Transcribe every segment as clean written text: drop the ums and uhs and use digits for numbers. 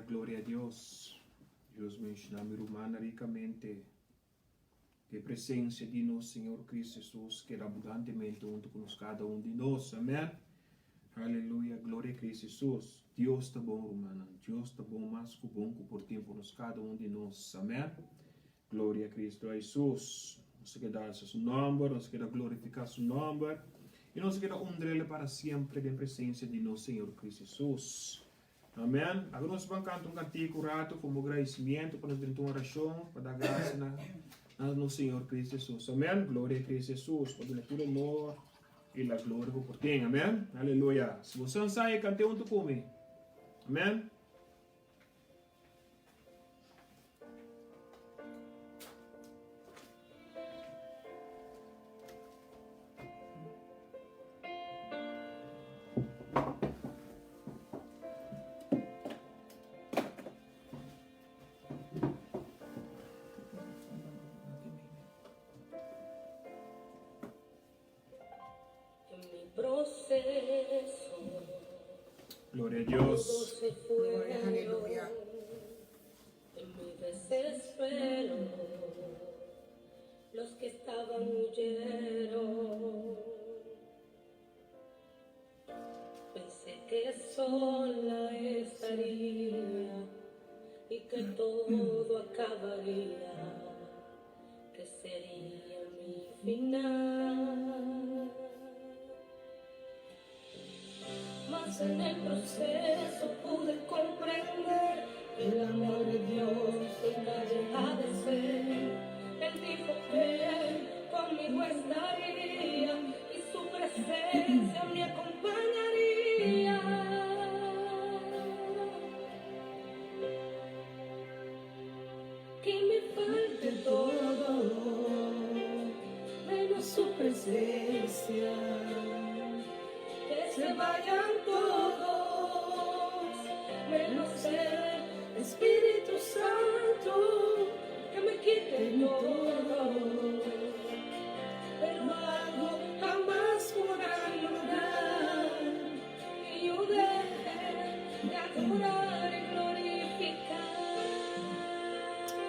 Gloria a Dios. Dios bendiciona mi rumannan ricamente. Cu e presencia di nos Señor Cristo Jesus keda abundantemente hunto cu nos cada un di nos. Amen. Aleluya, gloria a Cristo Jesus. Dios ta bon rumannan. Dios ta bon mas cu bon cu por tin pa nos cada un di nos. Amen. Gloria a Cristo Jesus. Nos ta keda alsa su nomber, nos ta keda glorifica su nomber y nos ta keda honrele para siempre den presencia di nos Señor Cristo Jesus. Amen. Awe nos ban canta un cantico un rato como gradicimiento pa nos drenta un oracion pa da gracia na na nos Señor Cristo Jesus. Amen. Gloria a Cristo Jesus pa duna tur honor y la gloria cu por tin. Amen. Aleluya. Si bo sa ensaya cante hunto cu mi. Amen. Gloria a Dios. Gloria, aleluya.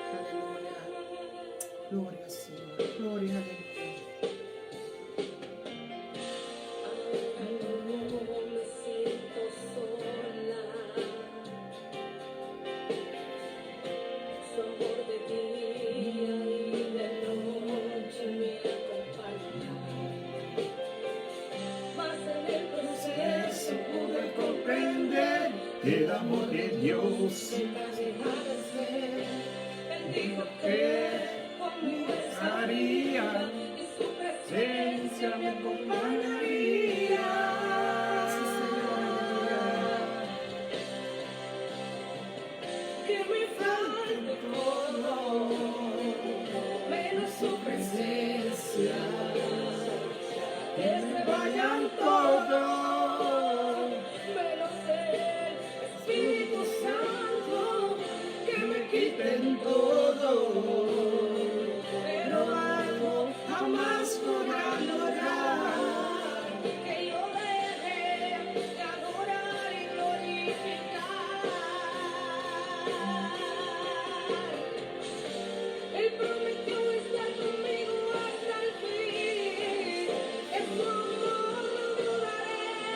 Aleluya. Gloria Señor. Gloria, aleluya. El amor de Dios estaría, presencia me acompañaría. Sí, Señor, aleluya. Que me falte todo, menos su presencia. Que se vayan todos, menos el Espíritu Santo, que me quiten todo. Pero algo jamás podrán lograr que yo deje de adorar y glorificar. Él prometió estar conmigo hasta el fin. Es su amor, no dudaré.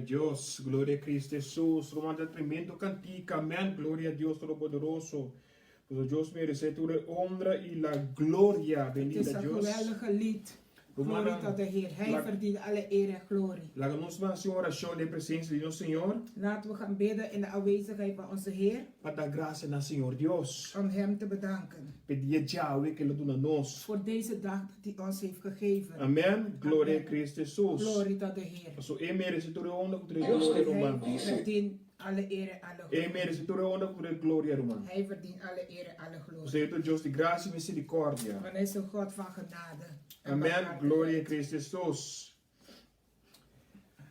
Dios, gloria a Cristo Jesus. Ruman ta tremendo cantica, amen. Gloria a Dios Todopoderoso. Pasobra Dios merece tur e honra y la gloria. Het is Bendita een Dios. geweldige lied. Glorie Rumannan, tot de Heer. Hij la- verdient alle eer en glorie. laga nos ban haci un oracion den presencia di nos Señor. Laten we gaan bidden in de aanwezigheid van onze Heer. Pa da gracia na Señor Dios. Om Hem te bedanken. P'e dia djawe k'El a duna nos. Voor deze dag dat Hij ons heeft gegeven. Amen. Gloria a Amen. Cristo Jesus. Glorie tot de Heer. Paso E merece tur e honra ku tur e Dios gloria, Hij ruman. verdient alle eer en alle E glorie. merece tur e honra ku tur e gloria, ruman. Hij verdient alle eer en alle glorie. Paso E ta Dios di gracia i misericordia. Want Hij is een God van genade en Amen. Gloria a barmhartigheid. Cristo Jesus.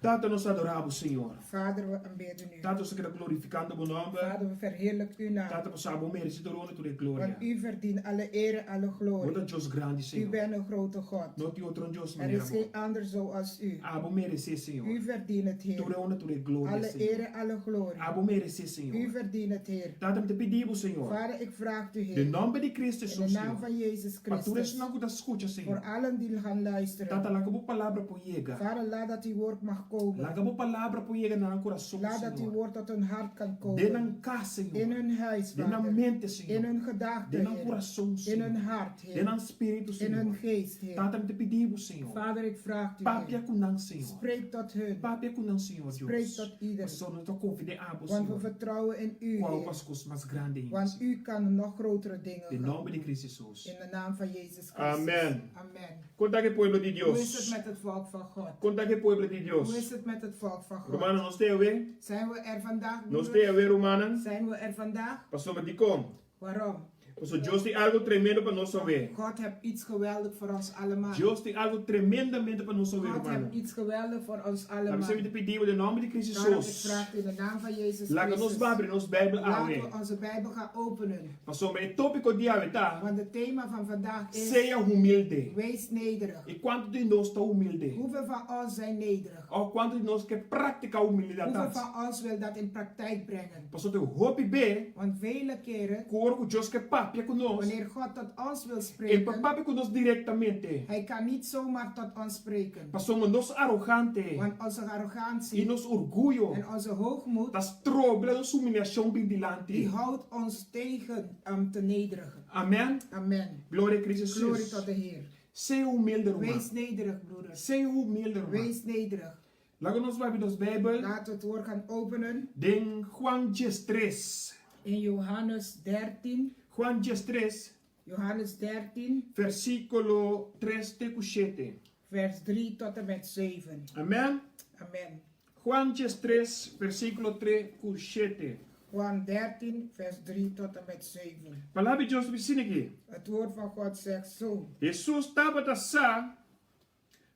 Tata nos ta adorá bo Señor. Vader we aanbidden u. Tata nos ta keda glorificando bo nomber. Vader we verheerlijken uw naam. Tata bo sa bo merece tur honor tur e gloria. Want u verdient alle eer en alle Bo glorie. ta Dios grandi U Señor. bent een grote God. No tin otro Dios Er manera is bo. geen ander zoals u. Abo merece Señor. U verdient het Tur e Heer. honor tur e gloria Alle Señor. eer en alle glorie. Abo merece U Señor. verdient het Heer. Tata mi ta pidi bo Señor. Vader ik vraag u Den Heer. nomber di Cristo In de Jesus naam Señor. van Jezus Pa tur Christus. esnan ku ta skucha Voor Señor. allen die gaan luisteren. Tata laga bo palabra por yega. Vader laat dat uw woord mag komen. Laga bo palabra por yega na nan kurason Laat dat uw Señor. woord tot hun hart kan Den komen. nan kas In Señor. hun huis Den nan Vader. mente In Señor. hun gedachten Den nan Heer. kurason In hun Señor. hart Den Heer. nan spiritu In hun Señor. geest Heer. Tata mi ta pidi bo Señor. Vader ik vraag u Papia Heer. ku nan Señor. Spreek tot hun. Papia ku nan Señor Spreek Dios. tot ieder. Pasobra nos ta konfia den abo Want we Señor. vertrouwen in u Ku abo Heer. pas kos mas grandi ainda Want Señor. u kan nog grotere dingen Den gaan nomber di doen. Cristo Jesus. In de naam van Jezus Christus. Amen. Amen. Kon ta ku e pueblo di Hoe is het Dios? met het volk van God? Kon ta ku e pueblo di Hoe Dios? is het met het volk van God? Rumannan, nos ta awe? Zijn we er vandaag, Nos broeders? ta awe, rumannan? Zijn we er vandaag? Pasobra dikon? Waarom? Pasobra Dios tin algu tremendo pa nos awe. God heeft iets geweldig voor ons allemaal. Dios tin algu tremendamente pa nos awe, God heeft rumannan. iets geweldig voor ons Laga allemaal. mi ta pidi bo den nòmber di Cristo Daarom ik Jesus. vraag in de naam van Jezus Laga nos Christus. babri nos Bijbel Laten awe. we onze Bijbel gaan openen. Pasobra e tópiko di awe ta, Want het thema van vandaag is, Sea humilde. wees nederig. I kuantu di nos ta humilde? Hoeveel van ons zijn nederig? Òf kuantu di nos ke praktiká humildat? Hoeveel van ons wil dat in praktijk brengen? Pasobra hopi be Want vele keren, ku ora ku Dios ke papia ku nos, wanneer God tot ons wil e spreken, pa papia ku nos direktamente. hij kan niet zomaar tot ons spreken. Pasobra nos arogante Want onze i arrogantie nos orguyo en onze hoogmoed, ta stroba nos humiliashon bin die dilanti. houdt ons tegen om te nederigen. Amen. Amen. Gloria a Cristo Glorie Jesus. tot de Heer. Sea humilde, ruman. Wees nederig, broeders. Sea humilde, ruman. Wees nederig. Laga nos bai nos Bijbel Laten we het woord gaan openen den Juan 13. in Johannes 13. Juan 13, Johannes 13, versíkulo 3 te ku 7. vers 3 tot en met 7. Amen. Amen. Juan 13, versíkulo 3 ku 7. Juan 13, vers 3 tot en met 7. Palabra di Dios ta bisa aki. Het woord van God zegt zo. Hesus tabata sa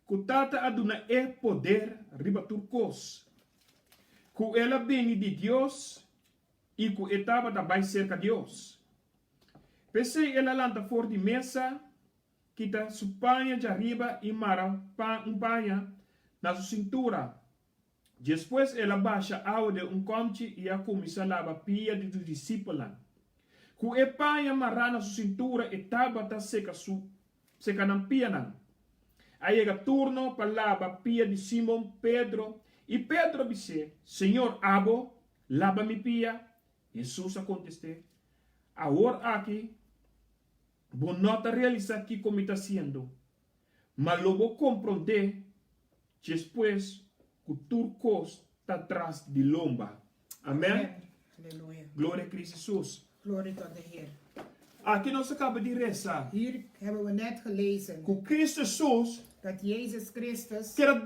ku Tata a duna e poder riba tur kos, ku el a bini di Dios i ku e tabata bai serka Dios. P'esei el a lanta for di mesa, kita su paña djariba i mara un paña na su sintura. Despues el a basha awa den un kòmchi i a kuminsá laba pia di su disipelnan. Ku e paña mará na su sintura e tabata seka su seka nan pianan. A yega turno pa laba pia di Simon Pedro, i Pedro a bis'é, Señor, abo laba mi pia? Hesus a kontest'é, Awor aki bo no ta realisá kiko mi ta hasiendo, ma lo bo komprondé despues ku tur kos ta tras di lomba. Amèn. Aleluya. Gloria a Cristo Jesus. Gloria tot de Heer. Aki nos a kaba di resa. Hier hebben we net gelezen. Ku Cristo Jesus. Dat Jezus Christus. Kier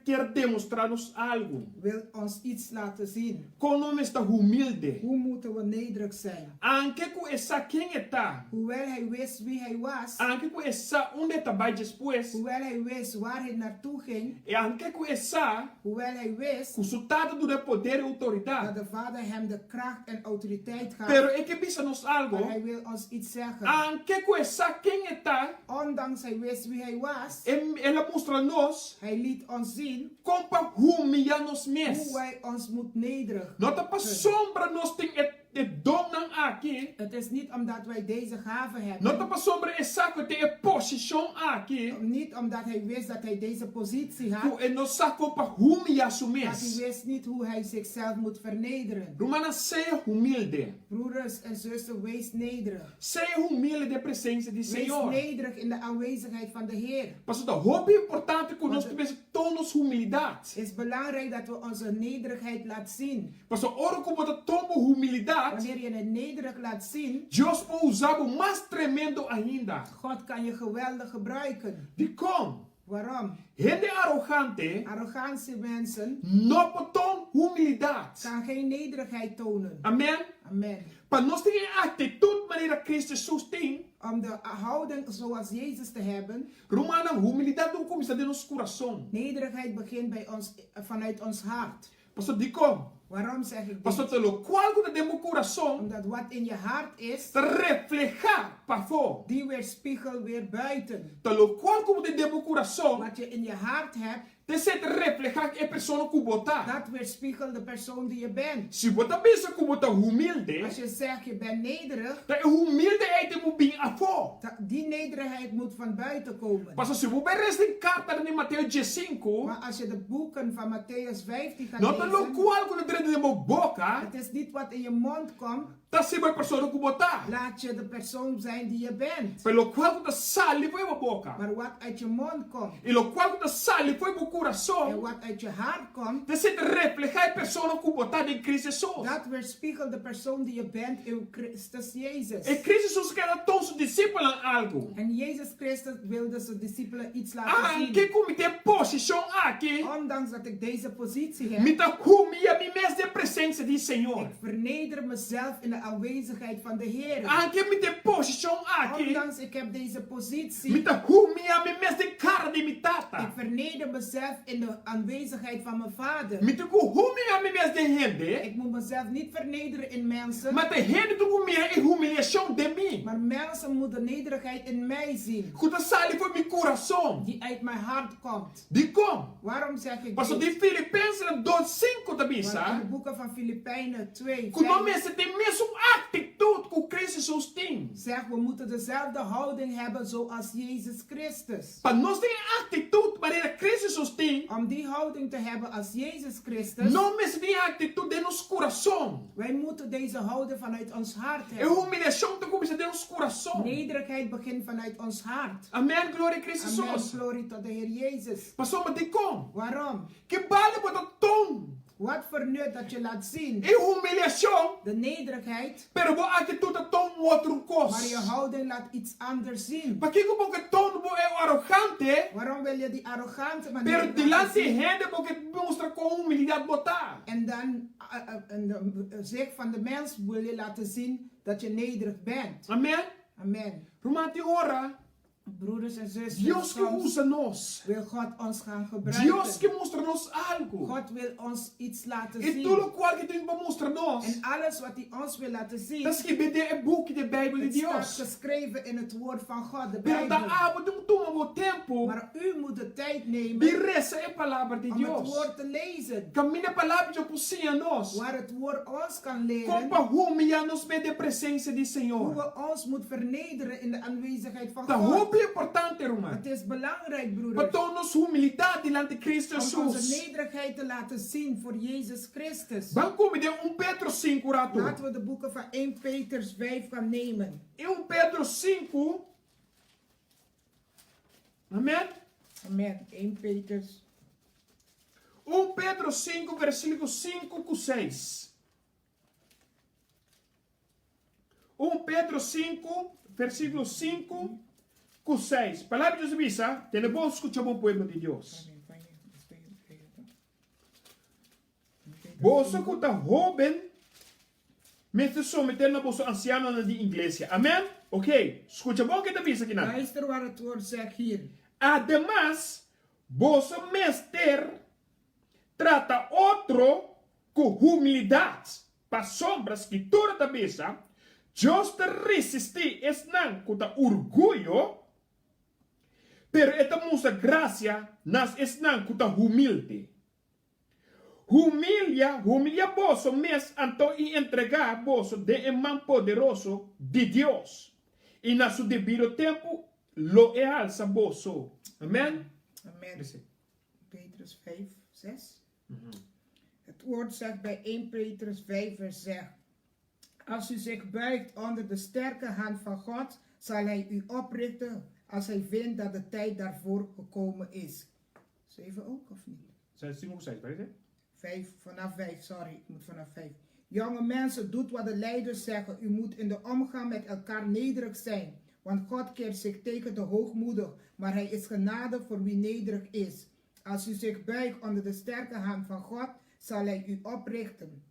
kier demostrá nos algu. Wil ons iets laten zien. Kon nos mester humilde. Hoe moeten we nederig zijn? Anke ku e sa ken e ta. Hoewel hij wist wie hij was. Anke ku e sa unda e ta bai despues. Hoewel hij wist waar hij naartoe ging. E anke ku e sa. Hoewel hij wist. Ku su Tata duna e poder i outoridat. Dat de Vader hem de kracht en autoriteit gaf. Pero e ke bisa nos algo. Maar hij wil ons iets zeggen. Anke ku e sa ken e ta. Ondanks hij wist wie hij was. E el a mustra nos. Hij liet ons zien. Kon pa humia nos mes. Hoe wij ons moet nederig. No ta pasobra nos tin e. e donnan aki. Het is niet omdat wij deze gave hebben. No ta pasobra e sa ku e tin e posishon aki. Niet omdat hij wist dat hij deze positie had. Ku e no sa kon pa humia su mes. Dat hij wist niet hoe hij zichzelf moet vernederen. Rumannan sea humilde. Broeders en zussen wees nederig. Sea humilde den presensia di Señor. Wees nederig in de aanwezigheid van de Heer. Pasobra ta hopi importante ku nos ta mester toon nos humildat. Is belangrijk dat we onze nederigheid laat zien. Pasobra ora ku bo ta toon bo humildat. Wanneer je het nederig laat zien. Dios por usa bo mas tremendo ainda. God kan je geweldig gebruiken. Dikon? Waarom? Hende arogante. Arrogantie mensen. No por toon humildat. Kan geen nederigheid tonen. Amen. Amen. Pa nos tin e aktitut manera Cristo Jesus tin. Om de houding zoals Jezus te hebben. Rumannan, humildat dun kuminsá den nos kurason. Nederigheid begint bij ons, vanuit ons hart. Pasobra dikon? Waarom zeg ik dit? Pasobra ta lokual ku ta den bo kurason. Omdat wat in je hart is. Ta reflehá pafó. Die weerspiegelt weer buiten. Ta lokual ku bo tin den bo kurason. Wat je in je hart hebt. T'esei ta reflehá e persona ku bo ta. Dat weerspiegelt de persoon die je bent. Si bo ta bisa ku bo ta humilde. Als je zegt je bent nederig. Ta e humildeheid ei moet bin afó. Ta die nederigheid moet van buiten komen. Pasobra si bo bai resa den kartanan di Mateo diesinku. Maar als je de boeken van Matteüs 15 gaat No ta lezen. lokual ku ta drenta den bo boka. Het is niet wat in je mond komt. Ta si bo e persona ku bo ta. Laat je de persoon zijn die je bent. Pero lokual ku ta sali for e bo boka. Maar wat uit je mond komt. I lokual ku ta sali for e bo kurason. En wat uit je hart komt. Ta esei ta reflehá e persona ku bo ta den Cristo Hesus. Dat weerspiegelt de persoon die je bent in Christus Jezus. E Cristo Hesus keda toon su disipelnan algu. En Jezus Christus wilde zijn discipelen iets laten zien. Anke ku mi tin e posishon aki. Ondanks dat ik deze positie heb. Mi ta humia mi mes den presensia di Señor. Ik verneder mezelf in de aanwezigheid van de Heer. Anke mi tin e posishon aki. Ondanks ik heb deze positie. Mi ta humia mi mes den kara di mi Tata. Ik verneder mezelf in de aanwezigheid van mijn Vader. Mi tin ku humia mi mes den hende. Ik moet mezelf niet vernederen in mensen. Ma ta hende tin ku mira e humiliashon den mi. Maar mensen moeten nederigheid in mij zien. Ku ta sali for mi kurason. Die uit mijn hart komt. Dikon? Waarom zeg ik Pasobra dit? di Filipensenan dos sinku ta bisa. Want in de boeken van Filipijnen 2, Ku no 5. mester tin mesun aktitut ku Cristo Jesus tin. Zegt, we moeten dezelfde houding hebben zoals Jezus Christus. Pa nos tin e aktitut manera Cristo Jesus tin. Om die houding te hebben als Jezus Christus. No mester tin e aktitut den nos kurason. Wij moeten deze houding vanuit ons hart E hebben. humiliashon ta kuminsá den nos kurason. Nederigheid begint vanuit ons hart. Amen, gloria Cristo Amen, Jesus. glorie tot de Heer Jezus. Pasobra dikon? Waarom? Ki bale bo ta ton? Wat voor nut dat je laat zien. E humiliashon. De nederigheid. Pero bo aktitut ta ton un otro kos. Maar je houding laat iets anders zien. Pakiko bo ke ton bo e arogante? Waarom wil je die arrogante manier Pero laten dilanti zien? hende bo ke mustra kon humildat bo ta. En dan in de zicht van de mens wil je laten zien dat je nederig bent. Amen. Amen. Ruman tin ora. Broeders en zusters, Dios ke soms usa nos. wil God ons gaan gebruiken. Dios ke mustra nos algu. God wil ons iets laten I zien. tur lokual ke tin pa mustra nos. En alles wat hij ons wil laten zien. Ta skibí den e buki di Bijbel di Het staat Dios. geschreven in het woord van God, de Pero ta Bijbel. abo tin ku tuma bo tempu Maar u moet de tijd nemen di resa e palabra di om het Dios. woord te lezen. Kaminda e palabra di Dios por siña nos. Waar het woord ons kan Kon leren. pa humiá nos mes den presensia di Hoe Señor. we ons moet vernederen in de aanwezigheid van Ta God. hopi importante, ruman. Het is belangrijk, Pa broeders. toon nos humildat dilanti Cristo Om onze Jesus. nederigheid te laten zien voor Jezus Christus. Ban ku mi den 1 Pedro sinku ratu. Laten we de boeken van 1 Petrus 5 gaan nemen. 1 Pedro sinku. Amen. Amen. 1 Petrus. 1 Pedro sinku versíkulo sinku ku seis. 1 Pedro sinku versíkulo sinku ku seis. Palabra di Dios ta bisa, Tene bon skucha bon pueblo di Dios. Boso ku ta hóben mester someté na boso ansianonan di iglesia. Amen? Ok, skucha bon ke ta bisa kinan. Luister wat het woord zegt hier. Ademas, boso mester trata otro ku humildat, pasobra Skritura ta bisa, Dios ta resistí esnan ku ta orguyo, pero e ta mustra grasia na esnan ku ta humilde. Humilia, humilia boso mes anto i entregá boso den e man poderoso di Dios, i na su debido tempu lo e halsa boso. Amen. Amen. Petrus 5, 6. Het woord zegt bij 1 Petrus 5 vers 6. Als u zich buigt onder de sterke hand van God, zal hij u oprichten als hij vindt dat de tijd daarvoor gekomen is. 7 ook of niet? 6, 5, 6, parece? 5, vanaf 5, sorry, ik moet vanaf 5. Jonge mensen, doet wat de leiders zeggen. U moet in de omgang met elkaar nederig zijn. Want God keert zich tegen de hoogmoedig, maar hij is genadig voor wie nederig is. Als u zich buigt onder de sterke hand van God, zal hij u oprichten.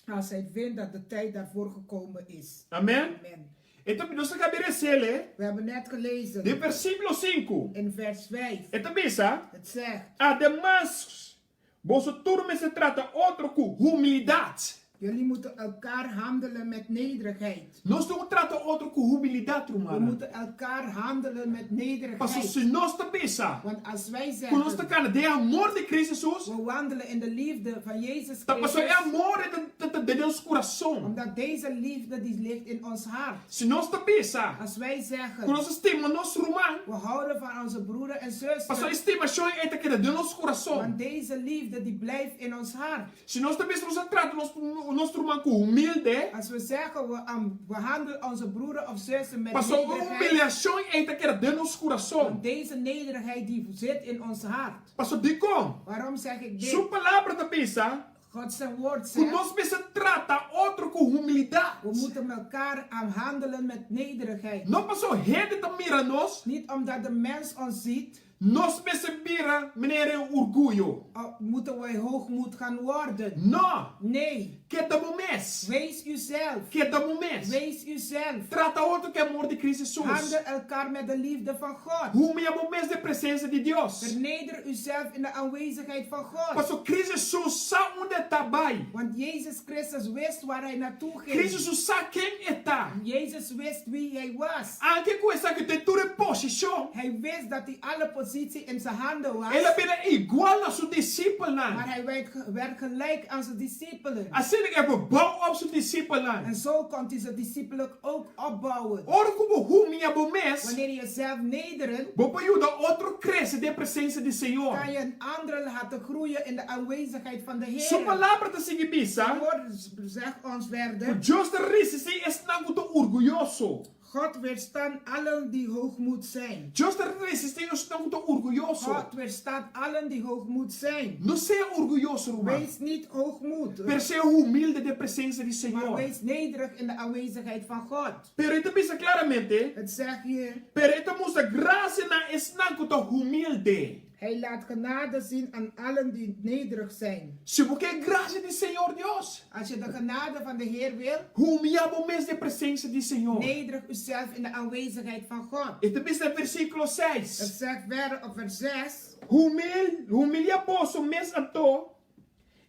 Als hij vindt dat de tijd daarvoor gekomen is. Amen. Amen. E ta, nos a kaba di les'é. We hebben net gelezen. Den versíkulo 5. In vers 5. E ta bisa. Het zegt. Ademas, boso tur mester trata otro ku humildat. Jullie moeten elkaar handelen met nederigheid. Nos tin ku trata otro ku humildat, rumannan. We moeten elkaar handelen met nederigheid. Pasobra si nos ta bisa. Want als wij zeggen. Ku nos ta kana den e amor di Cristo Jesus. We wandelen in de liefde van Jezus Christus. Ta pasobra e amor ei ta den nos kurason. Omdat deze liefde die ligt in ons hart. Si nos ta bisa. Als wij zeggen. Ku nos ta stima nos ruman. We houden van onze broeder en zuster. Pasobra e stimashon ei ta keda den nos kurason. Want deze liefde die blijft in ons hart. Si nos ta bisa nos a trata nos nos ruman ku humilde. Als we zeggen we behandelen onze broeder of zuster met Pasobra e nederigheid. humiliashon ei ta keda den nos kurason. Want deze nederigheid die zit in ons hart. Pasobra dikon? Waarom zeg ik dit? Su palabra ta bisa. God zijn woord Ku zegt. nos mester trata otro ku humildat. We moeten elkaar handelen met nederigheid. No pasobra hende ta mira nos. Niet omdat de mens ons ziet. Nos mester bira manera e orguyo. Moeten wij hoogmoed gaan worden? No! Nee! Keda bo mes. Wees uzelf. Keda bo mes. Wees uzelf. Trata otro ku e amor di Cristo Jesus. Handel elkaar met de liefde van God. Humiya bo mes den presensia di Dios. Verneder uzelf in de aanwezigheid van God. Pasobra Cristo Jesus sa unda e ta bai. Want Jezus Christus wist waar hij naartoe ging. Cristo Jesus sa ken e ta. Jezus wist wie hij was. Anke ku esaki den tur e posishon. Hij wist dat hij alle positie in zijn handen was. El a bira igual na su disipelnan. Maar hij werd gelijk aan zijn discipelen. Asina e por bou op su disipelnan. En zo kon hij zijn discipelen ook opbouwen. Ora ku bo humiya bo mes. Wanneer je jezelf nederen. Bo por yuda otro krese den presensia di Señor. Kan je een ander laten groeien in de aanwezigheid van de Heer. Su palabra ta sigui bisa. Zijn woord zegt ons verder. Ku Dios ta resistí esnan ku ta orguyoso. God weerstaat allen die hoogmoed zijn. Dios ta resistí esnan ku ta orguyoso. God weerstaat allen die hoogmoed zijn. No sea orguyoso, ruman. Wees niet hoogmoed. Pero sea humilde den presensia di Señor. Maar wees nederig in de aanwezigheid van God. Pero e ta bisa klaramente. Het zegt hier. Pero e ta mustra grasia na esnan ku ta humilde. Hij laat genade zien aan allen die nederig zijn. Si bo ke grasia di Señor Dios. Als je de genade van de Heer wil. Humiá bo mes den presensia di Señor. Nederig uzelf in de aanwezigheid van God. E ta bisa den versíkulo seis. Het zegt verder op vers 6. Humil, humilia boso mes anto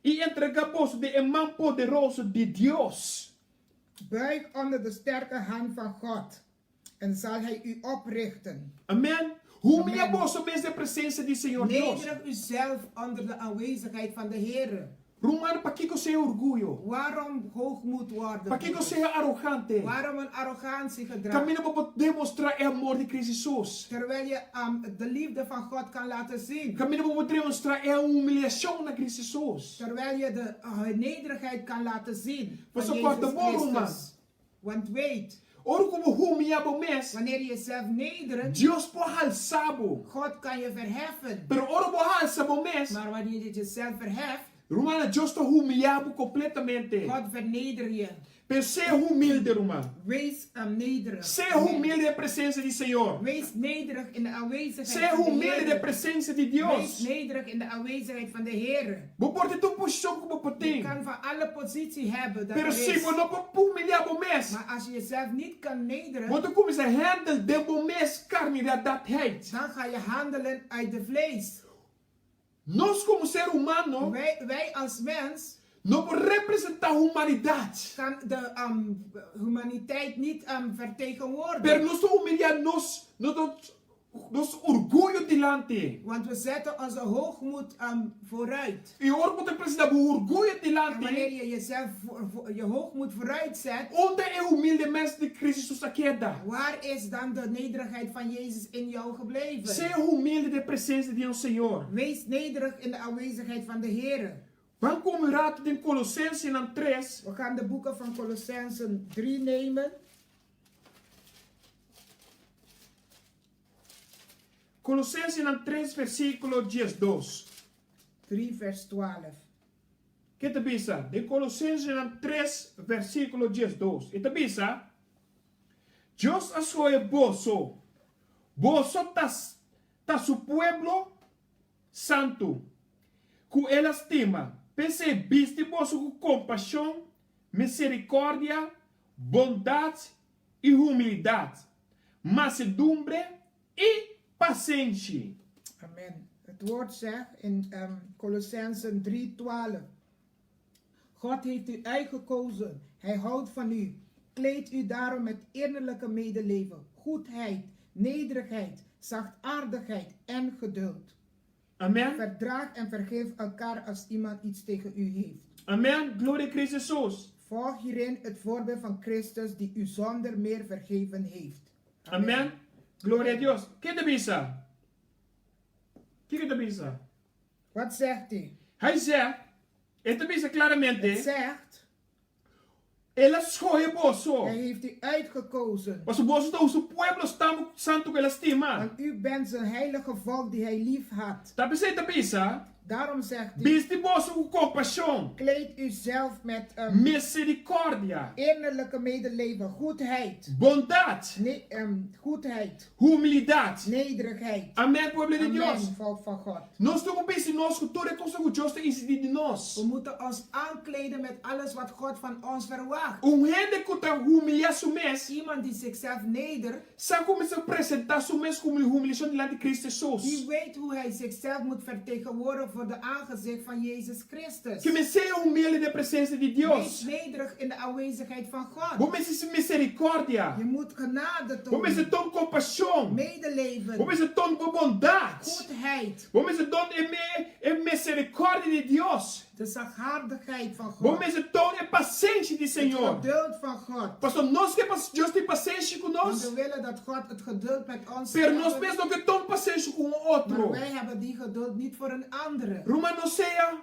i entregá boso den e man poderoso di Dios. Buig onder de sterke hand van God, en zal Hij u oprichten. Amen. Humilia boso mes den presensia di Señor Dios. Nederig uzelf onder de aanwezigheid van de Heere. Ruman, pakiko sea orguyo? Waarom hoogmoed worden? Pakiko sea arogante? Waarom een arrogantie gedrag? Kaminda bo por demostrá e amor di Cristo Jesus. Terwijl je de liefde van God kan laten zien. Kaminda bo por demostrá e humiliashon na Cristo Jesus. Terwijl je de nederigheid kan laten zien van Pasobra Jezus kòrda bo, ruman. Christus. Want weet. Ora ku bo humiá bo mes. Wanneer je jezelf nederen. Dios por halsá bo. God kan je verheffen. Pero ora bo halsa bo mes. Maar wanneer je jezelf verheft. Rumannan, Dios ta humiá bo kompletamente. God verneder je. Pero sea humilde, ruman. Wees nederig. Sea humilde den presensia di Señor. Wees nederig in de aanwezigheid Sea van de humilde Heer. den presensia di Dios. Wees nederig in de aanwezigheid van de Heer. Bo por tin tur posishon ku bo por tin. Je kan van alle positie hebben dat Pero er si is. bo no por humiliá bo mes. Maar als je jezelf niet kan nederen. Bo ta kuminsá handel den bo mes karnidatheid. Dan ga je handelen uit de vlees. Nos komo ser humano. Wij, wij als mens. No por representá humanidat. Kan de humaniteit niet vertegenwoordigen. Pero nos ta humiliá nos, nos ta. nos orguyo dilanti. Want we zetten onze hoogmoed vooruit. I ora bo ta presentá bo orguyo En dilanti. wanneer je jezelf je hoogmoed vooruit zet. Unda e humilde mes di Cristo Jesus a keda? Waar is dan de nederigheid van Jezus in jou gebleven? Sea humilde den presensia di nos Señor. Wees nederig in de aanwezigheid van de Here. Ban ku un ratu den Kolosensenan tres. We gaan de boeken van Kolossensen 3 nemen. Kolosensenan tres versíkulo diesdos. 3 vers 12. Ke ta bisa? Den Kolosensenan tres versíkulo diesdos e ta bisa, Dios a skohe boso, boso ta ta su pueblo santu, ku el a stima, p'esei bisti boso ku kompashon, miserikòrdia, bondat i humildat, masedumbre i pasenshi. Amen. Het woord zegt in Kolossenzen 3, 12, God heeft u uitgekozen, Hij houdt van u. Kleed u daarom met innerlijke medeleven, goedheid, nederigheid, zachtaardigheid en geduld. Amen. Verdraag en vergeef elkaar als iemand iets tegen u heeft. Amen. Gloria Cristo Jesus. Volg hierin het voorbeeld van Christus die u zonder meer vergeven heeft. Amen. Gloria a Dios. Ke ta bisa? Kiko ta bisa? Wat zegt hij? Hij zegt, e ta bisa claramente. Het zegt. El a skohe boso. Hij heeft u uitgekozen. Pasobra boso ta su pueblo santu ku el a stima. Want u bent zijn heilige volk die hij lief had. Ta p'esei ta bisa. Daarom zegt hij. Bisti boso ku kompashon. Kleed uzelf met. Miserikordia. Innerlijke medeleven, goedheid. Bondat. Goedheid. Humildat. Nederigheid. Amen, pueblo di Dios. Amen, volk van God. Nos tin ku bisti nos ku tur e kosnan ku Dios ta insidí di nos. We moeten ons aankleden met alles wat God van ons verwacht. Un hende ku ta humiliá su mes. Iemand die zichzelf nedert. Sa ku mester presentá su mes ku humiliashon dilanti Cristo Hesus. Die weet hoe hij zichzelf moet vertegenwoordigen voor de aangezicht van Jezus Christus. Ke mester sea humilde den presensia di Dios. Wees nederig in de aanwezigheid van God. Bo mester sin misericordia. Je moet genade Bo tonen. mester toon compashon. Medeleven. Bo mester toon bo bondad. Goedheid. Bo mester toon e e misericordia di Dios. De zachthardigheid van Bo God. mester toon e pasenshi di Het Señor. geduld van God. Pasobra nos ke pa Dios tin pasenshi ku Want nos. we willen dat God het geduld met ons Pero nos hebben. mes no ke toon pasenshi ku un otro. Maar wij hebben die geduld niet voor een andere. Ruman no sea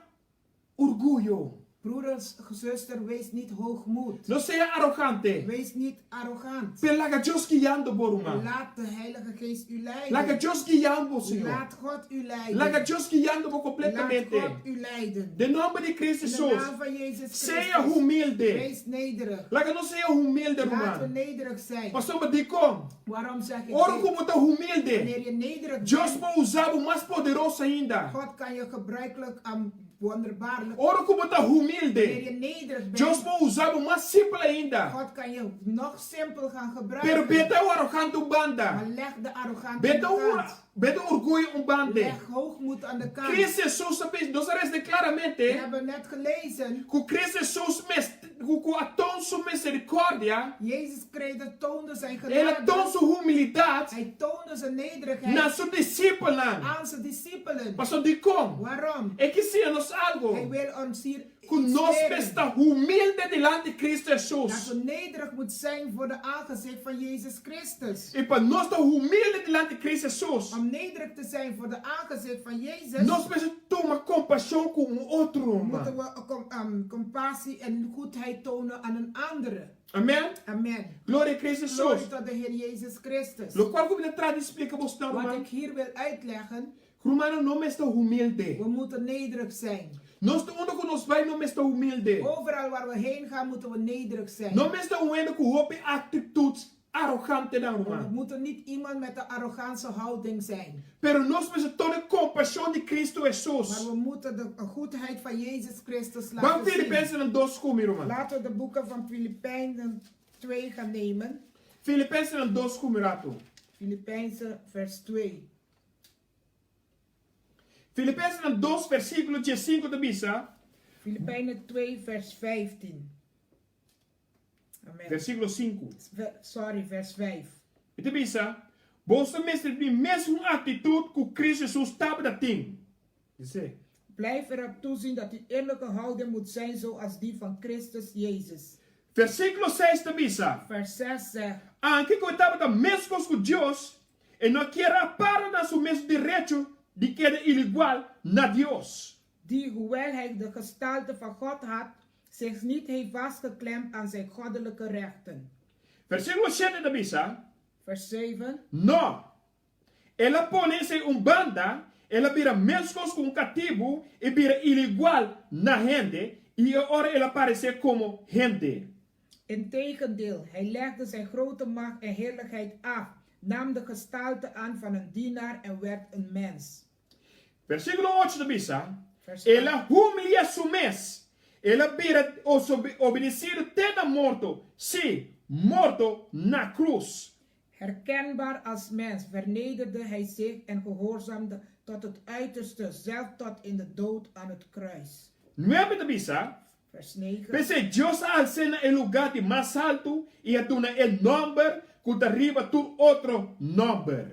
Orguyo. Broeders, zuster, wees niet hoogmoed. No sea arogante. Wees niet arrogant. Pero laga Dios guiando bo, ruman. Laat de Heilige Geest u leiden. Laga Dios guiando bo, Señor. Laat God u leiden. Laga Dios guiando bo completamente. Laat God u leiden. Den nomber di Cristo In de Jesus. naam van Jezus Christus. Sea humilde. Wees nederig. Laga nos sea humilde, ruman. Laten we nederig zijn. Pasobra dikon? Waarom zeg ik Ora dit? ku bo ta humilde, Wanneer je nederig Dios bent, por usa bo mas poderoso ainda. God kan je gebruikelijk en wonderbaarlijk. Ora ku bo ta humilde, Wanneer je nederig bent, Dios por usa bo mas simpel ainda. God kan je nog simpel gaan gebruiken. Pero beta e arogante un banda. Maar leg de arrogante aan Beta de e kant. beta e orguyo un banda. Leg hoogmoed aan de kant. Cristo Jesus a bisa, nos a resa claramente. We hebben net gelezen. Ku Cristo Jesus mes, ku ku a toon su misericordia. Jezus Christus toonde zijn genade. El a toon su humildad. Hij toonde zijn nederigheid. Na su disipelnan. Aan zijn discipelen. Pasobra dikon? Waarom? E ke siña nos algo. Hij wil ons hier Ku iets nos leren. mester ta humilde dilanti Cristo Jesus. Dat we nederig moet zijn voor de aangezicht van Jezus Christus. I pa nos ta humilde dilanti Cristo Jesus. Om nederig te zijn voor de aangezicht van Jezus. Nos mester tuma kompashon ku un otro ruman. Moeten we compassie en goedheid tonen aan een andere. Amen. Amen. Gloria a Cristo Jesus. Glorie tot de Heer Jezus Christus. Lokual ku mi ta traha di splika bo snan Wat ruman. ik hier wil uitleggen. Rumannan no mester humilde. We moeten nederig zijn. Nos ta unda ku nos bai no mester humilde. Overal waar we heen gaan moeten we nederig zijn. No mester un hende ku hopi aktitut arogante nan We ruman. moeten niet iemand met een arrogante houding zijn. Pero nos mester tene kompashon di Cristo Jesus. Maar we moeten de goedheid van Jezus Christus Ban laten zien. Filipensenan dos ku mi ruman. Laten we de boeken van Filipijnen 2 gaan nemen. Filipensenan dos ku mi rato. Filipijnen vers 2. Filipensenan dos versíkulo diesinku ta bisa. Filipijnen 2 vers 15. Amen. Versíkulo sinku. Sorry, vers 5. E ta bisa, Boso mester tin mesun aktitut ku Kristu Hesus tabata tin. Dice. Blijf erop toezien dat uw innerlijke houding moet zijn zoals die van Christus Jezus. Versíkulo seis ta bisa. Vers 6 zegt. Anke ku e tabata meskos ku Dios, e no kier a para na su mes derecho di keda iligual na Dios. Die, hoewel hij de gestalte van God had, zich niet heeft vastgeklemd aan zijn goddelijke rechten. Versíkulo shete ta bisa. Vers 7. No. El a pone esei un banda, el a bira meskos ku un katibu i bira iligual na hende, i e ora el a paresé komo hende. Integendeel, hij legde zijn grote macht en heerlijkheid af, nam de gestalte aan van een dienaar en werd een mens. Versíkulo ocho ta bisa, El a humilia su mes, el a bira obedesido te na morto, sí, morto na krus. Herkenbaar als mens vernederde hij zich en gehoorzaamde tot het uiterste, zelf tot in de dood aan het kruis. Nuebe ta bisa, Vers 9. P'esei Dios a als'é na e lugá di mas haltu i a duna e nòmber ku ta riba tur otro nòmber.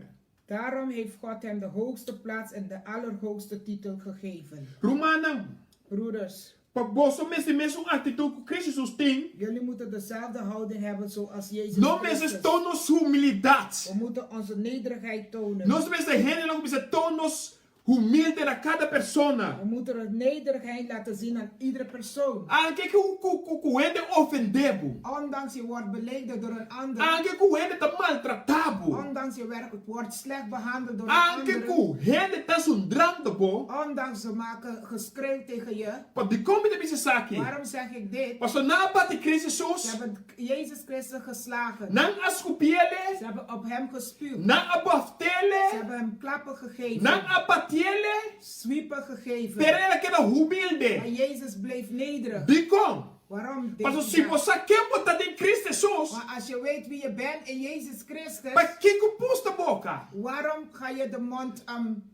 Daarom heeft God hem de hoogste plaats en de allerhoogste titel gegeven. Rumannan, Broeders. pa boso mester mesun aktitut ku Cristo Jesus tin. Jullie moeten dezelfde houding hebben zoals Jezus No mester Christus. toon nos humildat. We moeten onze nederigheid tonen. Nos mester hendenan ku bisa toon nos Humilde na kada persona. We moeten de nederigheid laten zien aan iedere persoon. Anke ku ku ku hende ofende bo. Ondanks je wordt beledigd door een ander. Anke ku hende ta maltrata bo. Ondanks je werk wordt slecht behandeld door een Anke andere. ku hende ta zundrando bo. Ondanks ze maken geschreeuw tegen je. Pa dikon mi ta bisa esaki? Waarom zeg ik dit? Pasobra nan a bati Cristo Ze Jesus. hebben Jezus Christus geslagen. Nan a skupiele. Ze hebben op hem gespuwd. Nan a bòftele. Ze hebben hem klappen gegeven. Nan a batiele. Zwiepen gegeven. Pero el a keda humilde. Maar Jezus bleef nederig. Dikon? Waarom deed Pasobra hij si dat? bo sa ken bo ta den Cristo Jesus. Maar als je weet wie je bent in Jezus Christus. Pakiko pusta boka? Waarom ga je de mond um,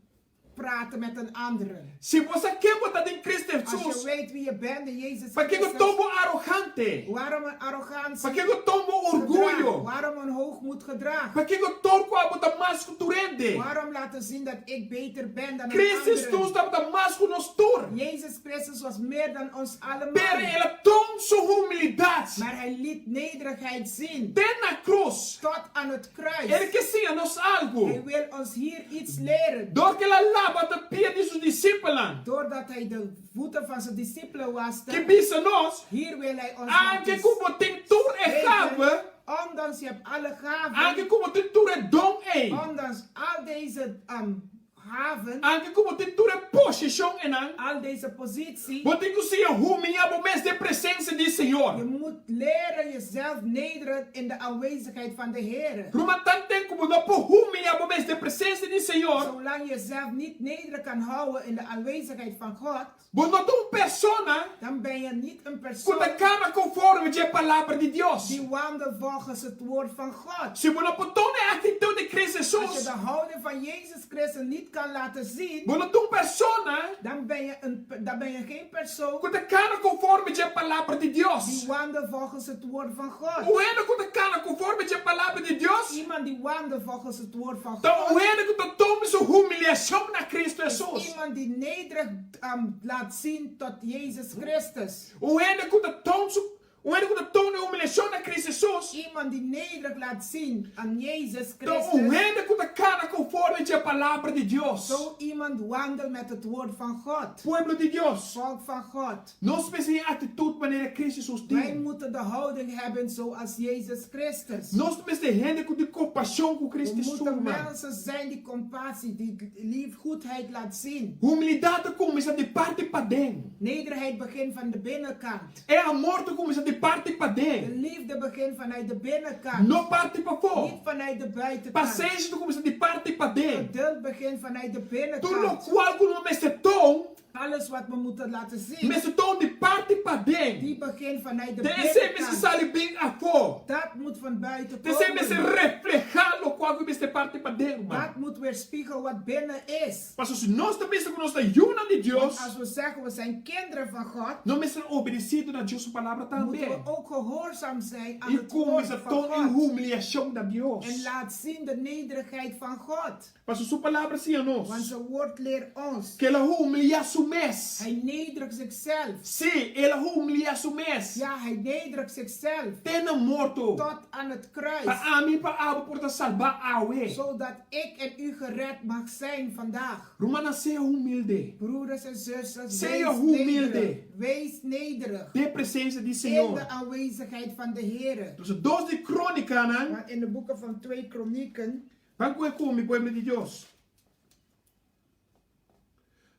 praten met een andere. Si bo sa ken bo ta den Cristo Als je Jesus. weet wie je bent in Jezus Pakiko Christus. toon bo arogante? Waarom een arrogantie? Pakiko toon bo gedrag? orguyo? Waarom een hoogmoed gedrag? Pakiko toon ku abo ta mas ku tur hende? Waarom laten zien dat ik beter ben dan een Cristo andere? Jesus tabata mas ku nos tur. Jezus Christus was meer dan ons allemaal. Pero el a toon su humildat. Maar hij liet nederigheid zien. Te na krus. Tot aan het kruis. El ke siña nos algu. Hij wil ons hier iets leren. Dor ku el a laba ta pia di su disipelnan. Doordat hij de voeten van zijn discipelen waste. Ke bisa nos. Hier wil hij ons Anke ku bo tin tur e gabe. Ondanks je hebt alle gaven. Anke ku bo tin tur e don ei. Ondanks al deze um, gaven. Anke ku bo tin tur e posishon einan. Al deze positie. Bo tin ku siña humiá bo mes den presensia di Señor. Je moet leren jezelf nederen in de aanwezigheid van de Heer. Ruman tanten ku bo no por humiá bo mes den presensia di Señor. Zolang je jezelf niet nederig kan houden in de aanwezigheid van God. Bo no ta un persona. Dan ben je niet een persoon. Ku ta kana konforme dje e Palabra di Dios. Die wandelt volgens het woord van God. Si bo no por tona e aktitut di Cristo Jesus. Als je de houding van Jezus Christus niet kan laten zien. Bo no ta un persona. Dan ben je een, dan ben je geen persoon. Ku ta kana konforme dje e Palabra di Dios. Die wandelt volgens het woord van God. Un hende ku ta kana konforme dje e Palabra di Dios. Iemand die wandelt volgens het woord van God. Ta un hende ku ta toma su humiliashon na Cristo Jesus. Is iemand die nederig um, laat zien tot Jezus Christus. Un hende ku ta toon su, un hende ku ta toon e humiliashon na Cristo Jesus. Iemand die nederig laat zien aan Jezus Ta un Christus. hende ku ta kana konforme dje Palabra di Dios. Zo iemand wandelt met het woord van God. Pueblo di Dios. Volk van God. Nos mester e aktitut manera Cristo Jesus Wij tin. moeten de houding hebben zoals Jezus Christus. Nos mester hende ku tin kompashon ku We Cristo moeten suma. mensen zijn die compassie, die lief, goedheid laat zien. Humildat ta kuminsá di parti paden. Nederigheid begint van de binnenkant. E amor ta kuminsá di parti De paden. liefde begint vanuit de binnenkant. No parti pafó. Niet vanuit de buitenkant. Pasenshi ta kuminsá di parti paden. Geduld begint vanuit de Tur binnenkant. lokual ku nos mester toon. Alles wat we moeten laten zien. Mester toon di parti paden. Die begint vanuit de Den esei mester binnenkant. sali bin afó. Dat moet van buiten Den esei mester komen. reflehá lokual ku mester parti paden. paden, ruman. Dat moet weerspiegelen wat binnen is. Pasobra si nos ta bisa ku nos ta yunan di Dios. Want als we zeggen we zijn kinderen van God. Nos mester obedesido na Dios su palabra tambe. Moeten we ook gehoorzaam zijn aan I het woord kuminsá van toon e God. humiliashon na Dios. En laat zien de nederigheid van God. Pasobra su palabra siña nos. Want zijn woord leert ons. Ku el a humiliá su mes. Hij nederigt zichzelf. Sí, el a humiliá su mes. Ja, hij nederigt zichzelf. Te na morto. Tot aan het kruis. Pa ami i pa abo por ta salbá awe. Zodat ik en u gered mag zijn vandaag. Rumannan, sea humilde. Broeders en zusters, Sea wees humilde. nederig. Wees nederig. Den presensia di In Señor. de aanwezigheid van de Here. Entonces, dos di Krónikanan. Want in de boeken van 2 Kronieken. Ban ku e ku mi, pueblo di Dios.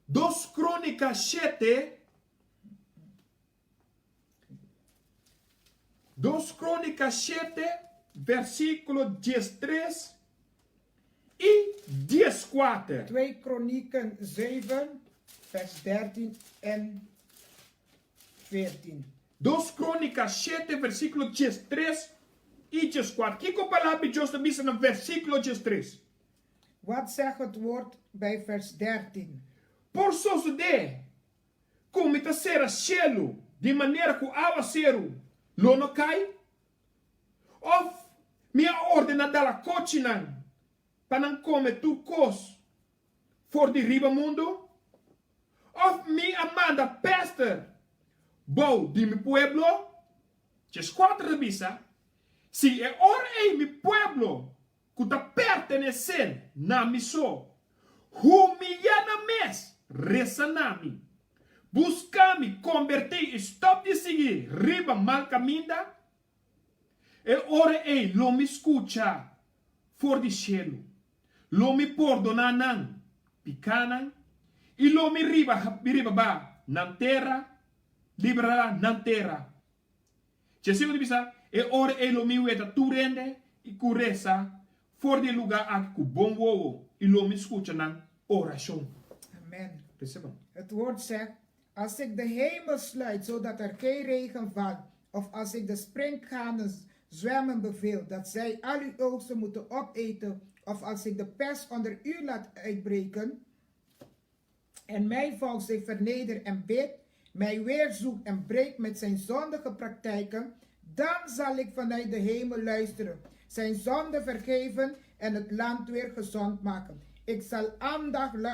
Dos Krónika shete. Dos Krónika shete, versíkulo diestres i dieskuater. 2 Kronieken 7, vers 13 en 14. Dos Krónika shete, versíkulo diestres i dieskuater. Kiko palabra di Dios ta bisa na versíkulo diestres? Wat zegt het woord bij vers 13? Por sosodé ku mi ta sera shelu di manera ku awaseru lo no kai? Òf mi a ordená dalakochinan pa nan kome tur kos for di riba mundu? Òf mi a manda pèster bou di mi pueblo? Djeskuater ta bisa, Si e ora ei mi pueblo ku ta pertenesé na mi so, humiyá nan mes, resa na mi, buska mi, kombertí i stòp di sigui riba mal kaminda, e ora ei lo mi skucha for di shelu, lo mi pordoná nan pikánan i lo mi riba nan tera, liberá nan tera. Jesús di bisa, E ora ei lo mi weta tur hende i ku resa for di e lugá aki ku bon wowo, i lo mi skucha nan orashon. Amen. Reciba. Het woord zegt, Als ik de hemel sluit zodat er geen regen valt, of als ik de sprinkhanen zwermen beveel dat zij al uw oogsten moeten opeten, of als ik de pest onder u laat uitbreken, en mijn volk zich vernedert en bidt, mij weer zoekt en breekt met zijn zondige praktijken, dan zal ik vanuit de hemel luisteren, zijn zonde vergeven en het land weer gezond maken. Ik zal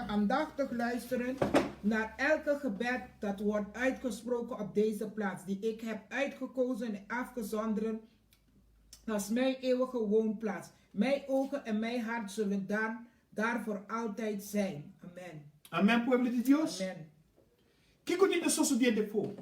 aandachtig luisteren naar elke gebed dat wordt uitgesproken op deze plaats, die ik heb uitgekozen en afgezonderd als mijn eeuwige woonplaats. Mijn ogen en mijn hart zullen daar, daar voor altijd zijn. Amen. Amen, pueblo di Dios. Amen. Kiko tin ta sosodé afó?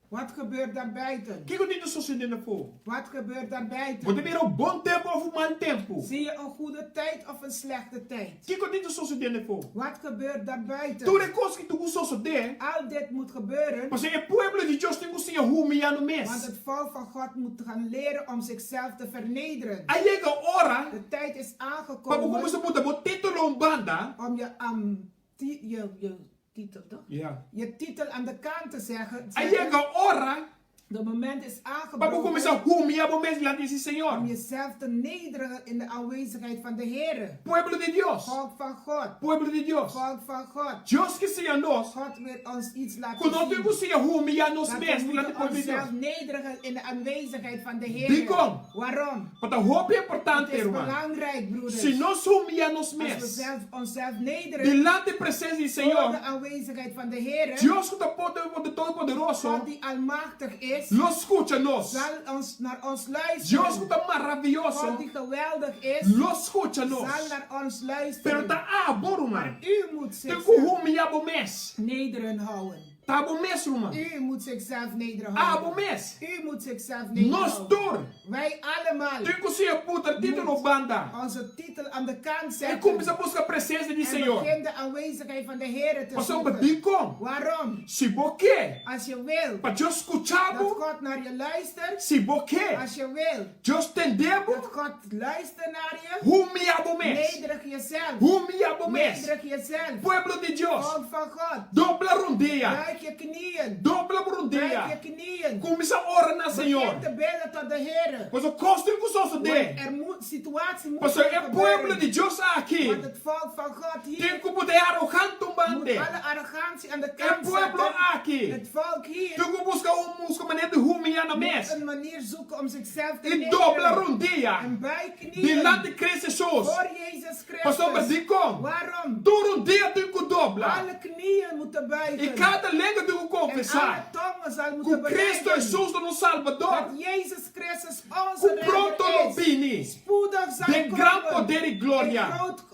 Wat gebeurt daar buiten? Kiko tin ta sosodé afó? Wat gebeurt daar Bo ta buiten? mira un bon tempu òf un mal tempu? Zie je een goede tijd of een slechte tijd? Kiko tin ta sosodé afó? Wat gebeurt daar buiten? Tur e kos ki tin ku sosodé. Al dit moet gebeuren. Pasobra e pueblo di Dios tin ku siña humiliá nan mes. Want het volk van God moet gaan leren om zichzelf te vernederen. A yega ora De tijd is pa bo aangekomen kuminsá buta bo título un banda. om je, um, ti, je, je titel, toch? Ja. Je titel aan de kant te zeggen. A yega ora De moment is pa bo aangebroken kuminsá humiliá bo mes dilanti di Señor. om jezelf te nederen in de aanwezigheid van de Heere. Pueblo di Dios. Volk van God. Pueblo di Dios. Volk van God. Dios ke siña nos God wil ons iets laten ku no tin zien. ku siña humiliá nos Dat we mes dilanti moeten pueblo di Dios. onszelf nederigen in de aanwezigheid van de Heere. Dikon? Waarom? Pa ta hopi Het importante, is ruman. belangrijk, broeders. Si nos humiliá nos Als we mes zelf, onszelf nederen dilanti presensia di voor Señor, de aanwezigheid van de Heere, Dios ku ta poder, Todopoderoso God die almachtig is, lo skucha nos. zal ons naar ons Dios luisteren. ku ta maravioso God die geweldig is, lo skucha nos. zal naar ons Pero luisteren. ta abo, ruman. Maar u moet Tin ku zichzelf humiliá bo mes. nederen houden. Ta abo mes, ruman. U moet zichzelf nederen Abo houden. mes. U moet zichzelf nederen Nos houden. tur Wij allemaal tin ku siña buta título banda onze titel aan de kant i zetten. kuminsá buska presensia di En Señor. begin de aanwezigheid van de Heere te Pasobra zoeken. dikon? Waarom? Si bo ke Als je wil pa Dios skucha dat bo, God naar je luistert. si bo ke Als je wil Dios tende bo, dat God luistert naar je. humia bo. bo mes. Nederig jezelf. Humiya bo mes. Nederig jezelf. Pueblo di Dios. Volk van God. Dobla rondea. Buig je knieën. Dobla bo Buig rondea. je knieën. Kuminsá ora na Señor. Begin te bidden tot de Heere. Pasobra kos tin ku sosodé. Want er moet, situatie moet Pasobra gaan e pueblo gebeuren. di Dios aki Want het volk van God tin hier ku put e arogant un moet bande. alle arrogantie aan de E kant pueblo zetten. aki Het volk hier tin ku buska un buska manera di humiya nan moet mes een manier zoeken om zichzelf te i dobla nederig rondea en buig knieën dilanti Cristo Hesus. voor Jezus Pasobra Christus. dikon Waarom? tur un dia tin ku dobla Alle knieën moeten i buigen kada lenga tin ku en konfesá alle tongen zal ku moeten Cristo belijden Hesus ta nos Salbador, dat Jezus Christus ku onze pronto redder lo is. bini Spoedig zal den gran komen poder i in gloria. groot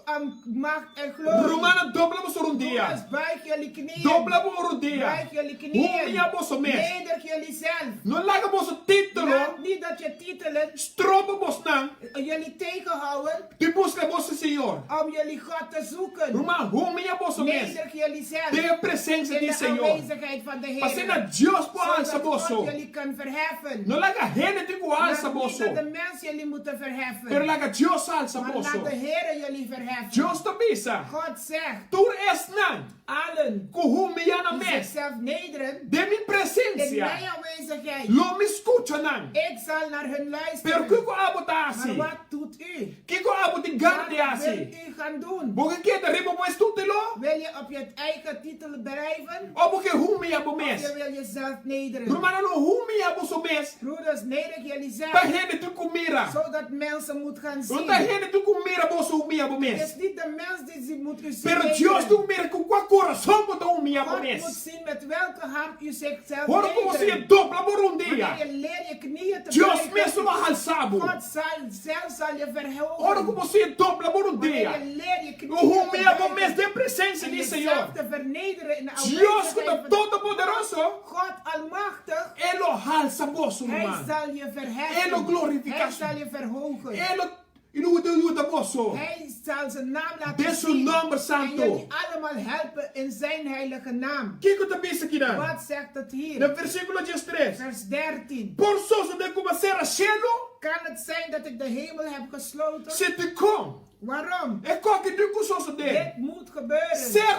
macht en glorie. Rumannan, dobla boso rondea. Broeders, buig jullie knieën. Dobla bo rondea. Buig jullie knieën. Humiya boso mes. Nederig jullie zelf. No laga boso título Laat niet dat je titelen stroba bosnan jullie tegenhouden di buska boso Señor. om jullie God te zoeken. Ruman, humiya boso mes Nederig jullie zelf den e presensia in di de Señor. aanwezigheid van de Pa asina Heer. Dios por alsa Zodat God boso. jullie kan verheffen. No laga hende tin ku alsa Laat niet boso, dat de mens jullie moeten verheffen. pero laga Dios alsa maar boso. laat de Heer jullie verheffen. Dios ta bisa, God zegt, Tur esnan allen ku humiya nan die mes zichzelf nederen den mi in presensia, mijn aanwezigheid. lo mi skucha nan. Ik zal naar hun Pero luisteren. kiko abo ta Maar hasi? wat doet u? Kiko abo tin gana di Wat hasi? wil u gaan doen? Bo ke keda riba bo mes título? Wil je op je eigen titel blijven? Òf bo ke humiya bo Of mes? je wil jezelf nederen? Rumannan, no humiya boso mes Broeders, nederig jullie pa zelf. hende tin ku mira. Zodat mensen moeten gaan No zien. ta hende tin ku mira boso humiya bo Het mes. is niet de mens die ze moet u zien. Pero nederen. Dios tin ku mira ku kua kurason bo ta humiya bo God moet mes. zien met welke hart u zichzelf Ora ku bo nederen. siña dobla bo rondea, Wanneer je leert je knieën te Dios buigen, mes lo halsa bo. God zal, zelf zal je verhogen. Ora ku bo siña dobla bo Wanneer rondea, je leert je u knieën te humiya bo buigen mes den presensia en di jezelf Señor. te vernederen in de Dios ku ta aanwezigheid van Todopoderoso, God almachtig, E lo halsa boso, Hij ruman. zal je verheffen. E lo glorifica. Hij zal je verhogen. E lo yuda boso. Hij zal zijn naam laten Den su zien. nòmber En santu. jullie allemaal helpen in zijn heilige naam. Kiko ta bisa akinan? Wat zegt het hier? Na versíkulo diestres. Vers 13. Por sosodé ku mi a sera shelu? Kan het zijn dat ik de hemel heb gesloten? Si dikon? Waarom? E kos aki tin ku sosodé. Dit moet gebeuren. Ser,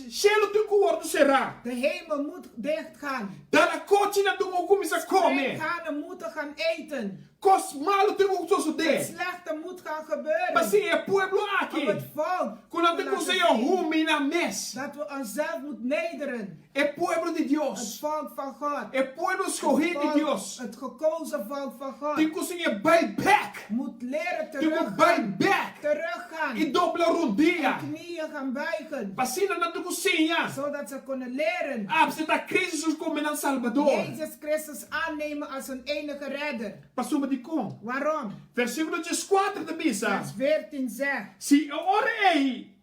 shelu tin ku wòrdu será. De hemel moet dicht gaan. Dalakochinan tin ku kuminsá kome. Sprinkhanen moeten gaan eten. Kos malu tin ku Het sosodé. slechte moet gaan gebeuren. Pa siña e pueblo Om aki. het volk Ku nan te tin ku laten siña zien humiá nan mes. Dat we onszelf moeten nederen. E pueblo di Het Dios. volk van God. E pueblo skohí di Volk- Dios. Het gekozen volk van God. Tin ku siña bai bèk. Moet leren Tin ku bai teruggaan. bèk. Teruggaan. I dobla rondia. Knieën gaan buigen. Pa asina nan tin ku siña. Zodat ze kunnen leren. Aseptá Cristo Jesus komo nan Salbador. Jezus Christus aannemen als hun enige redder. Pasobra dikon? Waarom? Versíkulo dieskuater ta bisa. Vers 14 zegt. Si e ora ei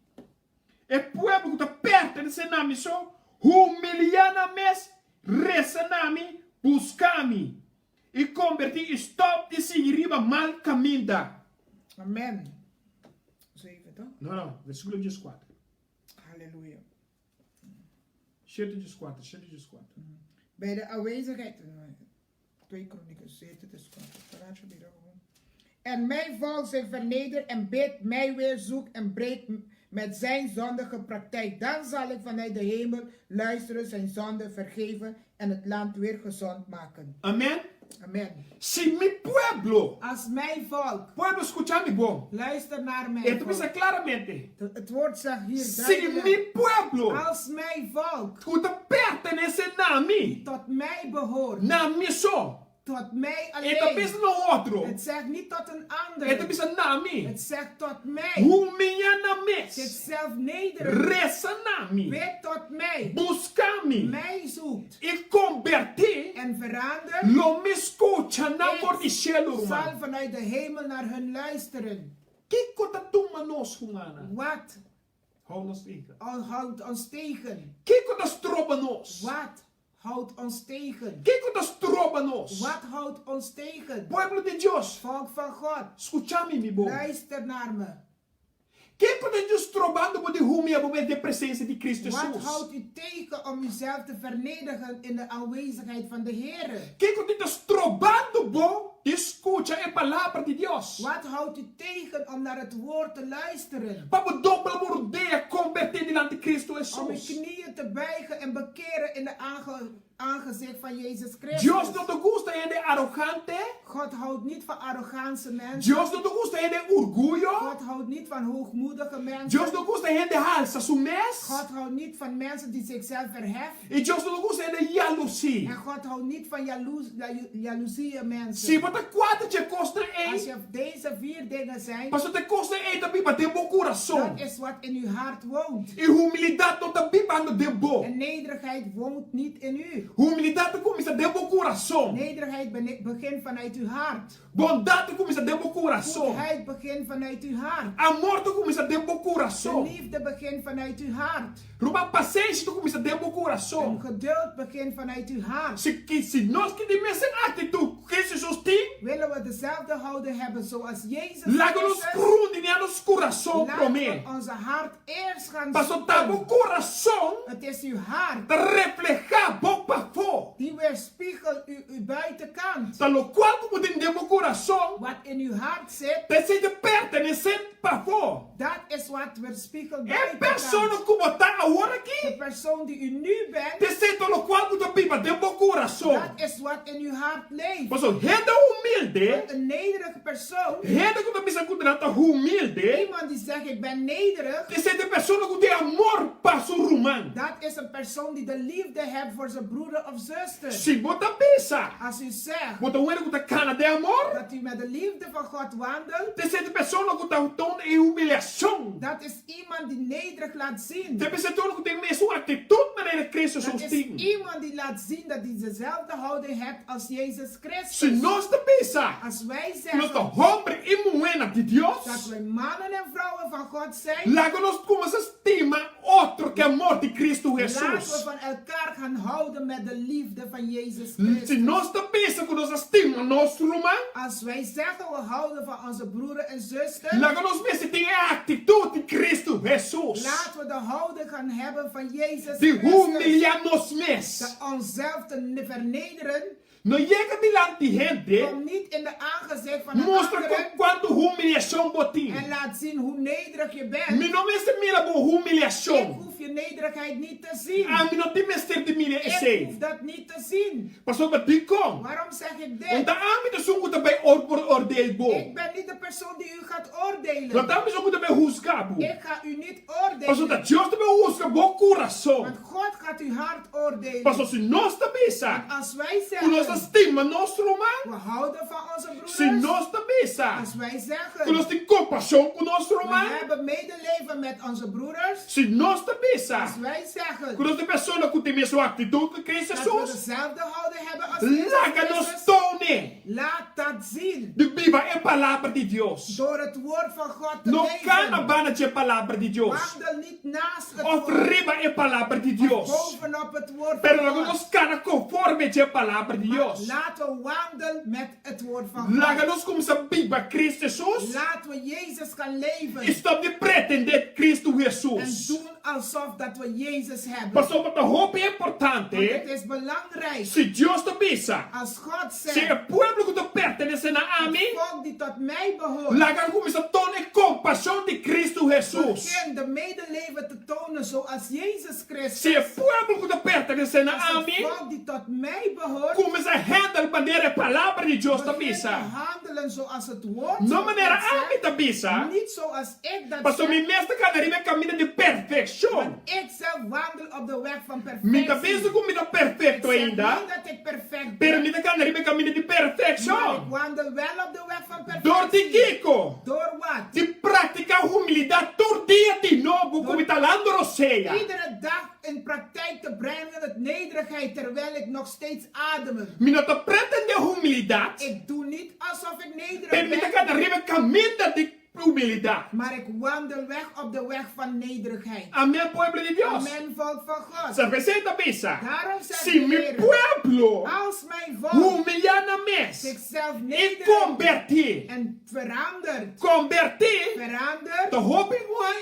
e pueblo ku ta pertenesé na mi so humiliá nan mes, resa na mi, buska mi, i kombertí i stòp di sigui riba mal kaminda. Amen. Zeven, toch? No, no, versíkulo dieskuater. Halleluja. Shete dieskuater, shete dieskuater. Bij de aanwezigheid. 2 Kronieken 7 En mijn volk zich vernedert en bidt, mij weer zoekt en breekt met zijn zondige praktijk. Dan zal ik vanuit de hemel luisteren, zijn zonde vergeven en het land weer gezond maken. Amen. Amen. Si mi pueblo. Als mijn volk. Pueblo skucha mi bon. Luister naar mij. E ta bisa klaramente. Het woord zegt hier Si mi pueblo. Als mijn volk. Ku ta pertenesé na mi. Tot mij behoort. Na mi so. Tot mij E ta alleen. bisa na otro. Het zegt niet tot een ander. E ta bisa na mi. Het zegt tot mij. Humiá nan mes. Zichzelf nederen. Resa na mi. Bid tot mij. Buska mi. Mij zoekt. I kombertí. En verander. Lo mi skucha nan for di shelu, Ik ruman. zal vanuit de hemel naar hun luisteren. Kiko ta tuma nos, humana? Wat Hou nos tegen. houdt ons tegen? Kiko ta stroba nos? Wat houdt ons tegen? Kiko ta stroba nos? Wat houdt ons tegen? Pueblo di Dios. Volk van God. Skucha mi, mi bon. Luister naar me. Kiko ta djis strobando bo di humia bo mes den presensia di Kristu Wat Hesus? houdt u tegen om uzelf te vernederen in de aanwezigheid van de Heere? Kiko tin ta strobando bo di skucha e Palabra di Dios? Wat houdt u tegen om naar het Woord te luisteren? Pa bo dobla bo rodea kombertí dilanti Kristu Om uw Hesus. knieën te buigen en bekeren in de aangezicht van Jezus Christus. Dios no ta gusta hende arogante. God houdt niet van arrogante mensen. Dios no ta gusta hende orguyo. God houdt niet van hoogmoedige mensen. Dios no gusta hende halsa su mes. God houdt niet van mensen die zichzelf verheffen. I Dios no ta gusta hende yalusí. En God houdt niet van jaloezie mensen. Si bo ta kuater dje kosnan ei. Als je deze vier dingen zijn. Pasobra ta e kosnan ei ta biba den bo kurason. Dat is wat in uw hart woont. I humilidat no ta bibando den bo. En nederigheid woont niet in u. Humilidat ta kuminsá den bo kurason. Nederigheid begint vanuit uw hart. Bondat ta kuminsá den bo kurason. Goedheid begint vanuit uw hart. Amor ta kuminsá den bo kurason. De liefde begint vanuit uw hart. Ruman, pasenshi ta kuminsá den bo kurason. En geduld begint vanuit uw hart. Si si nos ke di mesun aktitut ku Kristu Hesus tin. Willen we dezelfde houding hebben zoals Jezus Laga nos Christus? krundinia nos kurason promé. Laten we onze hart eerst gaan Pasobra ta bo zoeken. kurason Het is uw hart. ta reflehá bo pafó. Die weerspiegelt uw, uw buitenkant. Ta lokual ku bo tin den bo kurason. Wat in uw hart zit. Ta esei ta pertenesé pafó. Dat is wat weerspiegelt E buitenkant. persona ku bo ta awor aki. De persoon die u nu bent. Ta esei ta lokual ku ta biba den bo kurason. Dat is wat in uw hart leeft. Pasobra hende humilde. Want een nederige persoon. Hende ku ta bisa ku nan ta humilde. Iemand die zegt ik ben nederig. Ta esei ta e persona ku tin amor pa su ruman. Dat is een persoon die de liefde heeft voor zijn broeder of zuster. Si bo ta bisa. Als u zegt. Bo ta un hende ku ta kana den amor. Dat u met de liefde van God wandelt. Ta esei ta e persona ku ta toon e humiliashon. Dat is iemand die nederig laat zien. Ta e persona ku tin mesun aktitut manera Cristo Dat Hesus is tin. iemand die laat zien dat die dezelfde houding hebt als Jezus Christus. Si nos ta bisa. Als wij Ku nos ta zeggen. homber i muhénan di Dios. Dat wij mannen en vrouwen van God zijn. Laga nos kuminsá stima otro ku e amor di Cristo Laten we Hesus. van elkaar gaan houden met de liefde van Jezus Christus. Si nos ta bisa ku nos a stima nos ruman. Als wij zeggen we houden van onze broeder en zuster. Laga nos mester tin e aktitut di Cristo Hesus. Laten we de houding gaan hebben van Jezus Di Christus. humilia nos mes. De onszelf te vernederen. No yega dilanti hende. Kom niet in de aangezicht van de Mustra anderen. ku kuantu humiliashon bo tin. En laat zien hoe nederig je bent. Mi no mester mira bo humiliashon. Ik hoef je nederigheid niet te zien. Ami no tin mester di mira esei. Ik hoef dat niet te zien. Pasobra dikon? Waarom zeg ik dit? Un ta ami ta esun ku ta bai oordeel bo. Ik ben niet de persoon die u gaat oordelen. No ta ami esun ku ta bai husga bo. Ik ga u niet oordelen. Pasobra ta Dios ta bai husga bo kurason. Want God gaat uw hart oordelen. Pasobra si nos ta bisa. Want als wij Ku nos ta zeggen. stima nos ruman. We houden van onze broeders. Si nos ta bisa. Als wij zeggen. Ku nos tin kompashon ku nos ruman. We hebben medeleven met onze broeders. Si nos ta bisa. Als wij zeggen. Ku nos ta persona ku tin mesun aktitut ku Cristo Dat we Hesus. dezelfde houding hebben als Jezus Laga nos Christus. tone. Laat dat zien. Di biba e Palabra di Dios. Door het woord van God te No leven. kana banda dje Palabra di Dios. Wandel niet naast het Of woord. riba e Palabra di Dios. Of bovenop het woord Pero van laga God. nos kana konforme dje Palabra di Maar Dios. laten we wandelen met het woord van God. Laga nos kuminsá biba Cristo Hesus. Laten we Jezus gaan leven. I stòp di pretendé Cristo En Hesus. doen alsof dat we Jezus hebben. Pasobra ta hopi importante. Want het is belangrijk. Si Dios ta bisa. Als God Si zegt. e pueblo ku ta pertenesé na ami. Het volk die tot mij behoort. Laga kuminsá tona e kompashon di Cristo Hesus. Begin de medeleven te tonen zoals Jezus Christus. Si e pueblo ku ta pertenesé na Als het ami. volk die tot mij behoort. Kuminsá handel manera e palabra di Dios ta Begin bisa. te handelen zoals het woord No van manera God zegt. ami ta bisa. Niet zoals ik dat Pasobra zeg. mi mes ta kana riba e kaminda di perfekshon. Want ik zelf wandel op de weg van Mi ta perfectie. bisa ku mi ta perfekto Ik zeg ainda. niet dat ik perfect ben. Pero mi ta kana riba e kaminda di Maar ik perfekshon. wandel wel op de weg van Dor di perfectie. kiko? Door wat? Di praktiká humildat tur dia di nobo ku mi ta lando rosea. Iedere dag in praktijk te brengen het nederigheid terwijl ik nog steeds adem. Mi no ta pretendé humildat. Ik doe niet alsof ik nederig Pero mi ta ben. kana riba e kaminda di humildat. Maar ik wandel weg op de weg van nederigheid. Amen pueblo di Dios. Amen volk van God. Sa p'esei ta bisa, Daarom zegt Si de mi Heer, pueblo Als mijn volk humiliá nan mes zichzelf i nederigt kombertí, en verandert, kombertí verandert, ta hopi un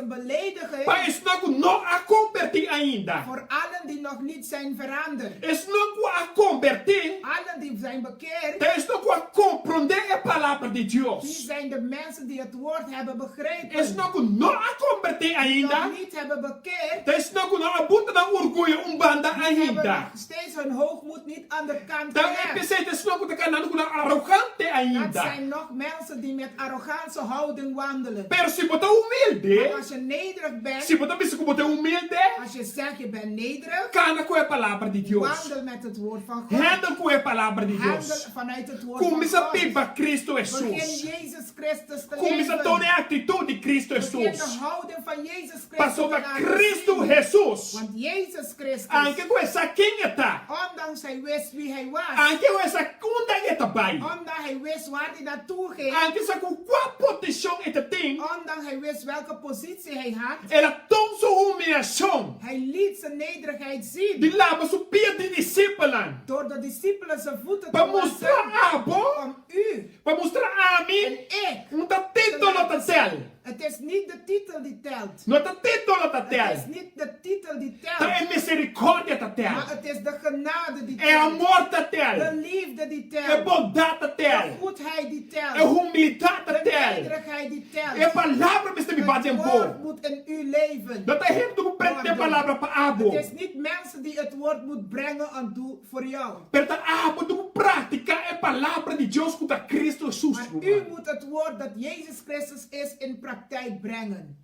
een belediging. Pa esnan ku no a kombertí ainda. Voor allen die nog niet zijn veranderd. Esnan ku a kombertí. Allen die zijn bekeerd. Ta esnan ku a komprondé e Palabra di Dios. Die zijn de mensen die het woord hebben begrepen. Esnan ku no a kombertí ainda. Die nog niet hebben bekeerd. Ta esnan ku no a buta nan orguyo un banda ainda. Die hebben nog steeds hun hoogmoed niet aan de kant Ta gelegd. p'esei ta esnan ku ta kanando ku nan arogante ainda. Dat zijn nog mensen die met arrogantse houding wandelen. Pero si bo ta humilde. Maar als je nederig bent. Si bo ta bisa ku bo ta humilde. Als je zegt je bent nederig. Kana ku e Palabra di Dios. Wandel met het woord van God. Handel ku e Palabra di Dios. Handel vanuit het woord van God. Kuminsá biba Cristo Hesus. Begin Jezus Christus te leven. Kuminsá tona e aktitut di Cristo Hesus. Begin de houding van Jezus Christus te Pasobra laten Cristo zien. Hesus. Want Jezus Christus. Anke ku e sa ken e ta. Ondanks hij wist wie hij was. Anke ku e sa unda e ta bai. Omdat hij wist waar hij naartoe ging. Anke sa ku kua posishon e ta tin. Ondanks hij wist welke positie hij had. El a ton su humiliashon. Hij liet zijn nederigheid zien. Di laba su pia di disipelnan. Door de discipelen zijn voeten te Pa mustra wassen. abo. Om u. Pa mustra ami. En ik. No ta titulo ta tel. Het is niet de titel die telt. No ta titulo ta tel. Het is niet de titel die telt. Ta e misericordia ta tel. Maar het is de genade die telt. E amor ta tel. De liefde die telt. E bondat ta tel. De goedheid die telt. E humildat ta tel. De nederigheid die telt. E palabra mester biba den bo. Het woord moet in uw leven. No ta hende ku prende e palabra pa abo. Het is niet mensen die het woord moet brengen aan doel voor jou. Pero ta abo tin ku praktiká e palabra di Dios ku ta Cristo Hesus, Maar ruman. u moet het woord dat Jezus Christus is in praktijk brengen.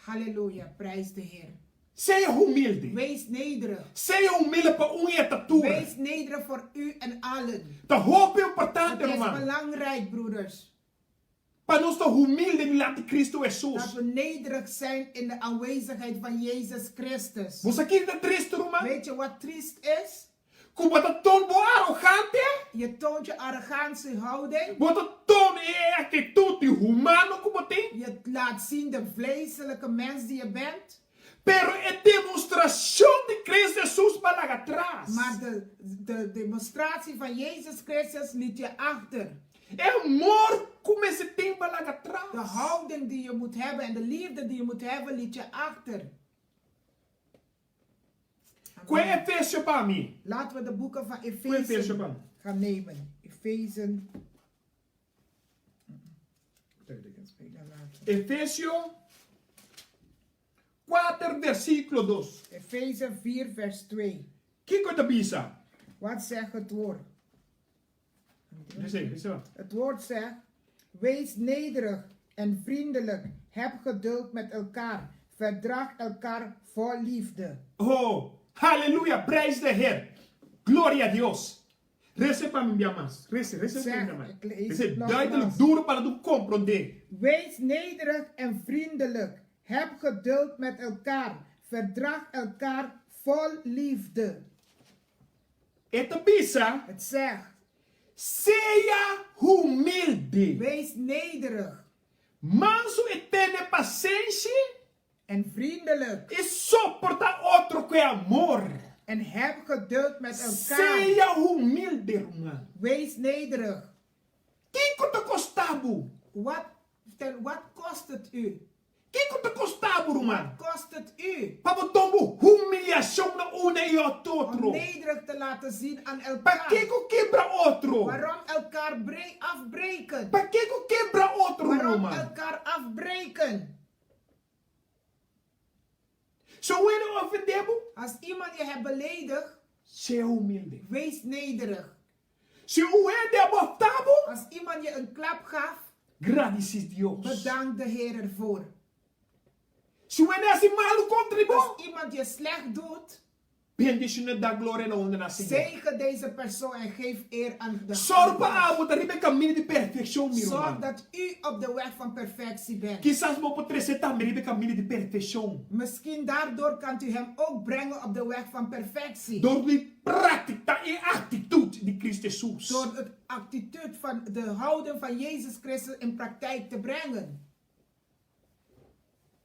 Halleluja, prijs de Heer. Sea humilde. Wees nederig. Sea humilde pa un i e ta tur. Wees nederig voor u en allen. Ta hopi importante, Het is ruman. belangrijk, broeders. Pa nos ta humilde dilanti Cristo Hesus. Dat we nederig zijn in de aanwezigheid van Jezus Christus. Bo sa kiko ta tristu, ruman? Weet je wat triest is? Ku bo ta toon bo arogante. Je toont je arrogante houding. Bo ta toon e aktitut di humano ku bo tin. Je laat zien de vleeselijke mens die je bent. Pero e demostrashon di Cristo Hesus bo a laga tras. Maar de de demonstratie van Jezus Christus liet je achter. E amor ku mester tin bo a laga tras. De houding die je moet hebben en de liefde die je moet hebben liet je achter. Ku e Efesio pa mi. Laten we de boeken van Ku e Efesio Efeze pa mi. gaan nemen. Efeze. Efesio kuater versíkulo dos. Efeze 4 vers 2. Kiko ta bisa? Wat zegt het woord? Lesa, lesa. Het woord zegt, wees nederig en vriendelijk, heb geduld met elkaar, verdraag elkaar vol liefde. Oh, haleluya, prijs de Heer. Gloria a Dios. Rese pa mi bia mas. Rese, rese pa mi bia mas. Zeg, ik lees Rese het nogmaals. duidelijk duro pa nan comprende. Wees nederig en vriendelijk, heb geduld met elkaar, verdraag elkaar vol liefde. E ta bisa. Het zegt. Sea humilde. Wees nederig. Mansu i tene pasenshi. En vriendelijk. I soporta otro ku e amor. En heb geduld met elkaar. Sea humilde, ruman. Wees nederig. Kiko ta kosta bo? Wat, ten, wat kost het u? Kiko ta kosta bo, ruman? Wat kost het u? Pa bo ton bo humiliashon na una i otro. Om nederig te laten zien aan elkaar. Pakiko kibra otro? Waarom elkaar afbreken? Pakiko kibra otro, Waarom ruman? elkaar afbreken? Si un hende ofendé bo? Als iemand je hebt beledigd, Sea humilde. Wees nederig. Si un hende a bofta bo? Als iemand je een klap gaf, Gradisí Dios. Bedank de Heer ervoor. Si un hende hasi malu kontra bo? Als iemand je slecht doet, Bendishoná da gloria na honra na Señor. Zegen deze persoon en geef eer aan de Sòru pa abo ta riba e kaminda di perfekshon, mi Zorg ruman. dat u op de weg van perfectie bent. Kisas bo por trese tambe riba e kaminda di perfekshon. Misschien daardoor kan u hem ook brengen op de weg van perfectie. Dor di praktika e aktitut di Cristo Hesus. Door het attitude van de houding van Jezus Christus in praktijk te brengen.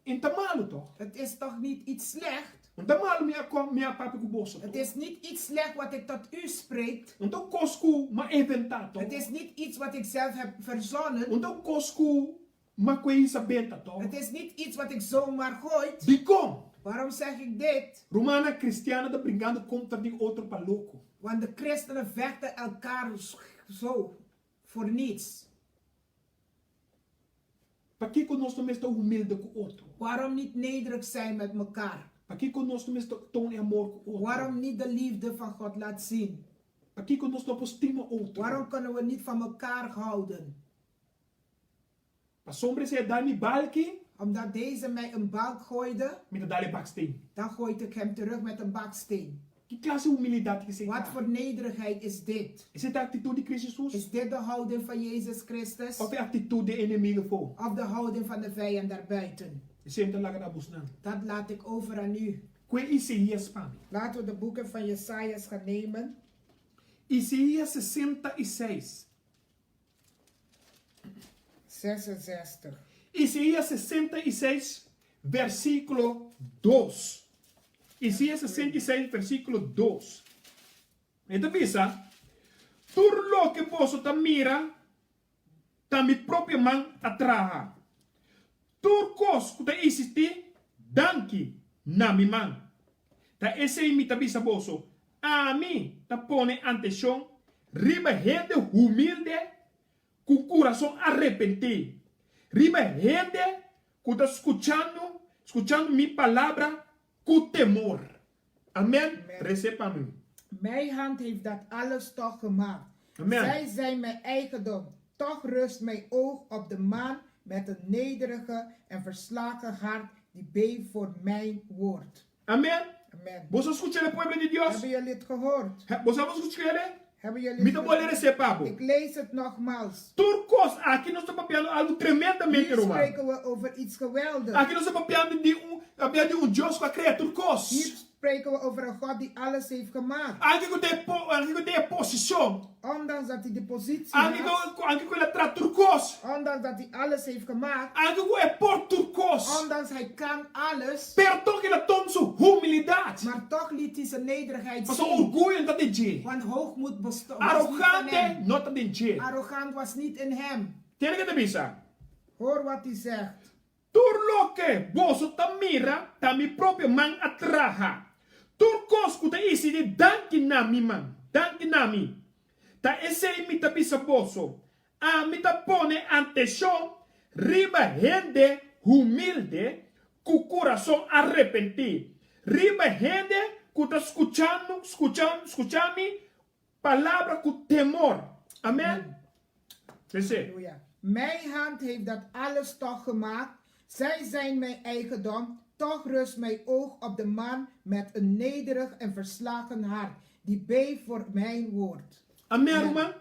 E ta malu toch? Het is toch niet iets slecht? No ta malu mi a kom, mi a papia ku boso Het toch? is niet iets slecht wat ik tot u spreekt. No ta un kos ku m'a inventá toch? Het is niet iets wat ik zelf heb verzonnen. No ta un kos ku. M'a kue hisa benta tòg. Het is niet iets wat ik zomaar gooit. Dikon? Waarom zeg ik dit? Rumannan kristiano ta bringando kontra di otro pa loko. Want de christenen vechten elkaar zo voor niets. Pakiko nos no mester humilde ku otro? Waarom niet nederig zijn met mekaar? Pakiko nos no mester toon e amor ku otro? Waarom niet de liefde van God laat zien? Pakiko nos no por stima otro? Waarom kunnen we niet van mekaar houden? Pasobra esei a dal mi balki. Omdat deze mij een balk gooide. Mi ta dal e baksteen. Dan gooit ik hem terug met een baksteen. Ki klase humilidat esei ta? Wat voor nederigheid is dit? Esei ta aktitut di Cristo Jesus? Is dit de houding van Jezus Christus? Of e aktitut di e enemigo afó? Of de houding van de vijand daarbuiten? Esei mi ta laga na bosnan. Dat laat ik over aan u. Kue Isaías pa mi. Laten we de boeken van Jesajas gaan nemen. Isaías 66. 66. Isaías 66, versíkulo dos. Isaías 66, versíkulo dos. E ta bisa, Tur loke boso ta mira ta mi propio man a traha. Tur kos ku ta eksistí danki na mi man. Ta esei mi ta bisa boso, ami ta pone antenshon riba hende humilde ku kurason arepentí, riba hende ku ta skuchando, skuchando mi palabra ku temor. Amen. Rese pa mi. Mijn hand heeft dat alles toch gemaakt. Amen. Zij zijn mijn eigendom. Toch rust mijn oog op de man met een nederige en verslagen hart die beeft voor mijn woord. Amen. Amen. Boso a skucha e pueblo di Dios? Hebben jullie het gehoord? Boso a skucha ele? Hebben jullie Mi het ta bolbe gehoord? rese pa bo. Ik lees het nogmaals. Tur kos, aki nos ta papiando algu tremendamente, Hier ruman. spreken we over iets geweldigs. Aki nos ta papiando di un, papiando di un Dios ku a krea tur kos. Hier spreken we over een God die alles heeft gemaakt. Anke ku ta e po, anke ku ta e posishon. Ondanks dat hij de positie Anke had. ku, anke ku el a traha tur kos. Ondanks dat hij alles heeft gemaakt. Anke ku e por tur kos. Ondanks hij kan alles. Pero tok el a ton su humilidat. Maar toch liet hij zijn nederigheid Pasobra zien. orguyo no ta den dje. Want hoogmoed besto- was niet van Arogante hem. no ta den dje. Arrogant was niet in hem. Tende ke ta bisa? Hoor wat hij zegt. Tur loke boso ta mira ta mi propio man a traha. Tur kos ku ta isi di danki na mi man, danki na mi. Ta esei mi ta bisa boso, ami ta pone anteshon riba hende humilde ku kurason arepentí, riba hende ku ta skuchando, skuchan, skucha mi Palabra ku temor. Amen. Lese. Halleluja. Mijn hand heeft dat alles toch gemaakt. Zij zijn mijn eigendom. Toch rust mijn oog op de man met een nederig en verslagen hart, die beeft voor mijn woord. Amen, ruman.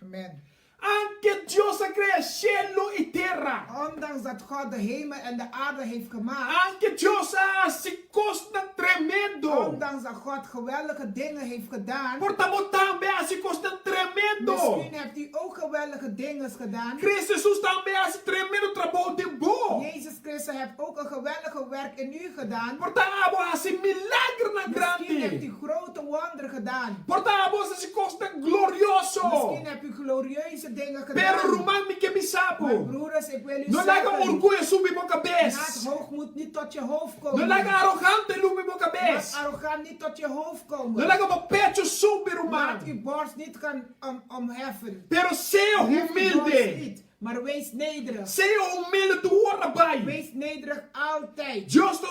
Amen. Anke Dios a krea shelu i tera. Ondanks dat God de hemel en de aarde heeft gemaakt. Anke Dios a hasi kosnan tremendo. Ondanks dat God geweldige dingen heeft gedaan. Por ta bo tambe a hasi kosnan tremendo. Misschien hebt u ook geweldige dingen gedaan. Cristo Jesus tambe a hasi tremendo trabou den bo. Jezus Christus heeft ook een geweldige werk in u gedaan. Por ta abo a hasi milagernan Misschien hebt grandi. u grote wonderen gedaan. Por ta abo a hasi kosnan glorioso. Misschien hebt u glorieuze dingen Pero gedaan. ruman mi ke bisa bo. Maar broeders, ik wil u No laga zeggen. orguyo subi bo kabes. Laat hoogmoed niet tot je hoofd komen. No laga arogante subi bo Laat kabes. arrogant niet tot je hoofd komen. No laga bo pecho subi ruman. Laat uw borst niet gaan om, omheffen. Pero sea Hef uw borst humilde. niet, maar wees nederig. Sea humilde tur ora bai. Wees nederig altijd. Dios ta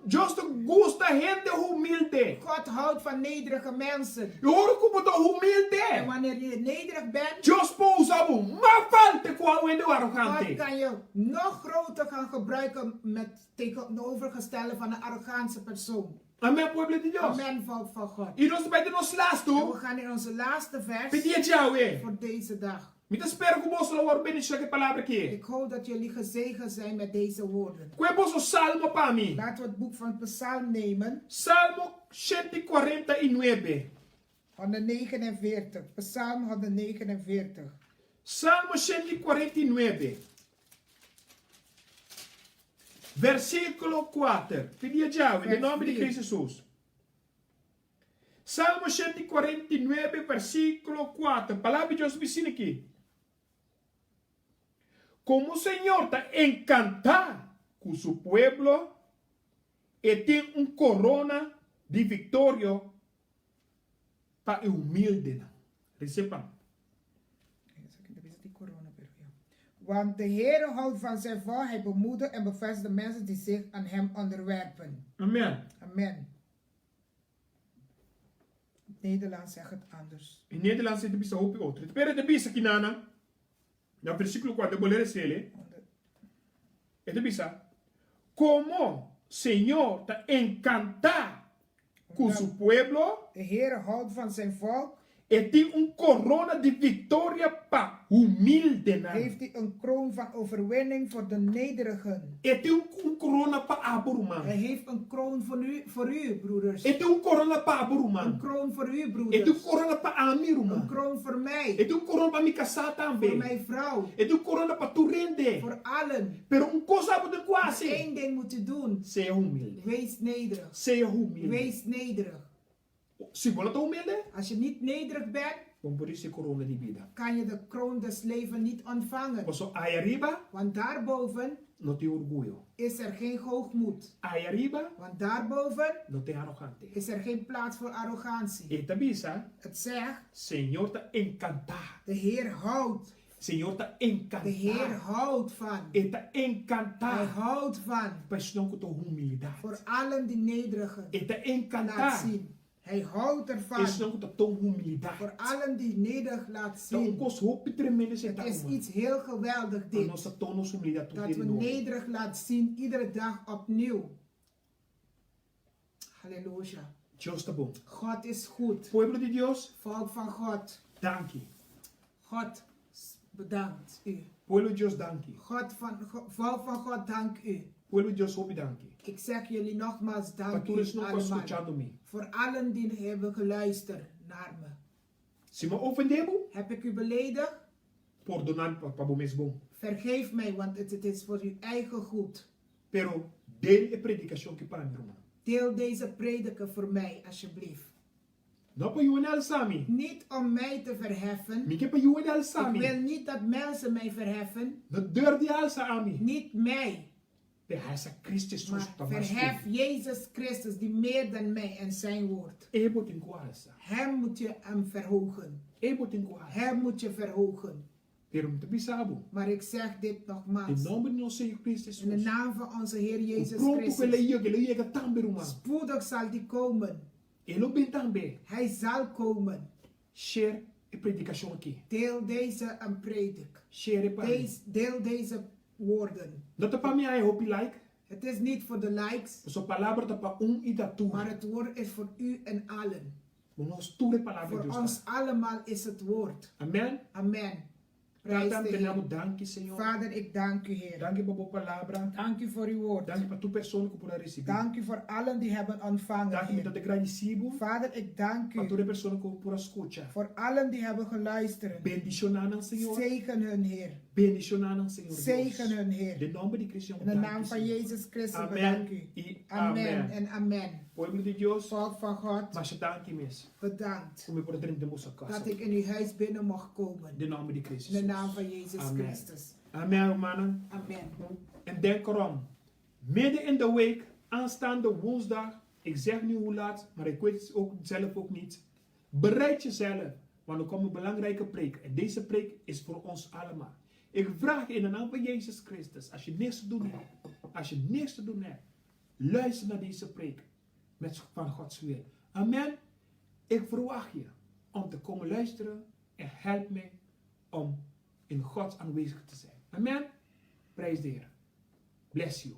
Dios ta gusta hende humilde. God houdt van nederige mensen. I ora ku bo ta En humilde, wanneer je nederig bent, Dios por usa bo mas fuerte ku hende God arogante. kan je nog groter gaan gebruiken met tegenovergestelde van een arrogante persoon. Amen, pueblo di Dios. Amen, volk van God. I nos ta bai den nos En lastu we gaan in onze laatste vers p'e dia djawe. voor deze dag. Mi ta spera ku boso lo wòrdu bendishoná ku e palabra akí. Ik hoop dat jullie gezegend zijn met deze woorden. Kue boso Salmo pa mi. Laten we het boek van Psalm nemen. Salmo 149. 149. Psalm 149. Salmo 149. Versíkulo kuater. Pidi a Yahweh, den nòmber di Cristo Hesus. Salmo 149, versíkulo kuater. Palabra di Dios bisina aki. Komo Señor ta enkantá ku su pueblo, e tin un korona di viktoria pa e humildenan. Resepan. Want de Heere houdt van zijn volk, hij bemoedigt en bevestigt de mensen die zich aan hem onderwerpen. Amen. Amen. In het Nederlands zegt het anders. In Nederlands e ta bisa hopi otro. Pero e ta bisa kinana, na versíkulo kuater, bo lere sele, e ta bisa, Komo Señor ta enkantá ku su pueblo. De Heere houdt van zijn volk. E tin un korona di viktoria pa humildenan. Heeft hij een kroon van overwinning voor de nederigen. E tin un korona pa abo, ruman. Hij heeft een kroon voor u, voor u, broeders. E tin un korona pa abo, ruman. Een kroon voor u, E tin un broeders. korona pa ami, ruman. Een kroon voor mij. E tin un korona pa mi kasá tambe. Voor mijn vrouw. E tin un korona pa tur hende. Voor allen. Pero un kos abo tin ku hasi. Maar één ding moet u doen. Sea humilde. Wees nederig. Sea humilde. Wees nederig. Si bo no ta humilde. Als je niet nederig bent. Bo no por risibi korona di bida. Kan je de kroon des leven niet ontvangen. Paso aya riba. Want daarboven. No tin orguyo. Is er geen hoogmoed. Aya riba. Want daarboven. No tin arogante. Is er geen plaats voor arrogantie. E ta bisa. Het zegt. Señor ta enkantá. De Heer houdt. Señor ta enkantá. De Heer houdt van. E ta enkantá. Hij houdt van. Pa esnan ku ta humildat. Voor allen die nederigen. E ta enkantá. Laat zien. Hij houdt ervan. Esnan ku ta toon humildat. Voor allen die nederig laat Ta un zien. kos hopi tremendo esei Het ta is ruman. iets heel geweldig Pa dit. nos ta toon nos humildat tur Dat dia we di nobo. nederig laat zien iedere dag opnieuw. Halleluja. Dios ta bon. God is goed. Pueblo di Dios. Volk van God. Danki. God bedankt u. Pueblo di Dios danki. God van, volk van God dank u. Pueblo di Dios hopi danki. Ik zeg jullie nogmaals Pa dank tur u esnan ku a allemaal. skuchando mi. Voor allen die hebben geluisterd naar me. Si mi a ofende bo. Heb ik u beledigd? Pordona mi pa bo mes bon. Vergeef mij, want het is voor uw eigen goed. Pero deel e predikashon ki pa mi, ruman. Deel deze prediker voor mij, alsjeblieft. No pa yu hende alsa mi. Niet om mij te verheffen. Mi ke pa yu hende alsa mi. Ik wil niet dat mensen mij verheffen. No dor di alsa ami. Niet mij. Pe halsa Cristo Jesus Maar pa mas ku verhef mi. Jezus Christus die meer dan mij en zijn woord. E bo tin ku alsa. Hem moet je hem verhogen. E bo tin ku alsa. Hem moet je verhogen. Pero mi ta bisa bo. Maar ik zeg dit Den nogmaals. nomber di nos Señor Cristo In de Jesus. naam van onze Heer Ku Jezus pronto ku el a Christus. yega, el a yega tambe, ruman. Spoedig zal die komen. E lo bin tambe. Hij zal komen. Share e predikashon aki. Deel deze een predik. Share e pa mi. Deel deze woorden. No ta pa mi haña hopi like. Het is niet voor de likes. Pasobra palabra ta pa un i ta tur. Maar het woord is voor u en allen. Bo nos tur e palabra di Voor Dios ta. ons allemaal is het woord. Amen. Amen. Prijs Tata, de mi ta Heer. na bo danki, Señor. Vader, ik dank u, Heer. Danki pa bo palabra. Dank u voor uw woord. Danki pa tur persona ku por a risibí. Dank u voor allen die hebben ontvangen, Danki, mi Heer. ta gradisí bo. Vader, ik dank Pa u tur e persona ku por a skucha. voor allen die hebben geluisterd. Bendishoná nan, Señor. Zegen hun, Heer. Bendishoná nan, Señor Dios. Zegen hun, Heer. Den nomber di Cristo, In de danki, naam van Señor. Jezus Christus Amen bedank u. i Amen amen. en amen. Pueblo di Dios, Volk van God, masha danki mes. bedankt Ku mi por a drenta den boso kas dat aki. ik in uw huis binnen mocht komen. Den nomber di Cristo In de naam Jesus. van Jezus Amen. Christus. Amen, rumannan. Amen. En denk erom, midden in de week, aanstaande woensdag, ik zeg nu hoe laat, maar ik weet het ook zelf ook niet. Bereid jezelf, want er komt een belangrijke preek. En deze preek is voor ons allemaal. Ik vraag je in de naam van Jezus Christus, als je niks te doen hebt, als je niks te doen hebt, luister naar deze preek met van Gods wil. Amen. Ik verwacht je om te komen luisteren en help mij om in Gods aanwezig te zijn. Amen. Prijs de Heer. Bless you.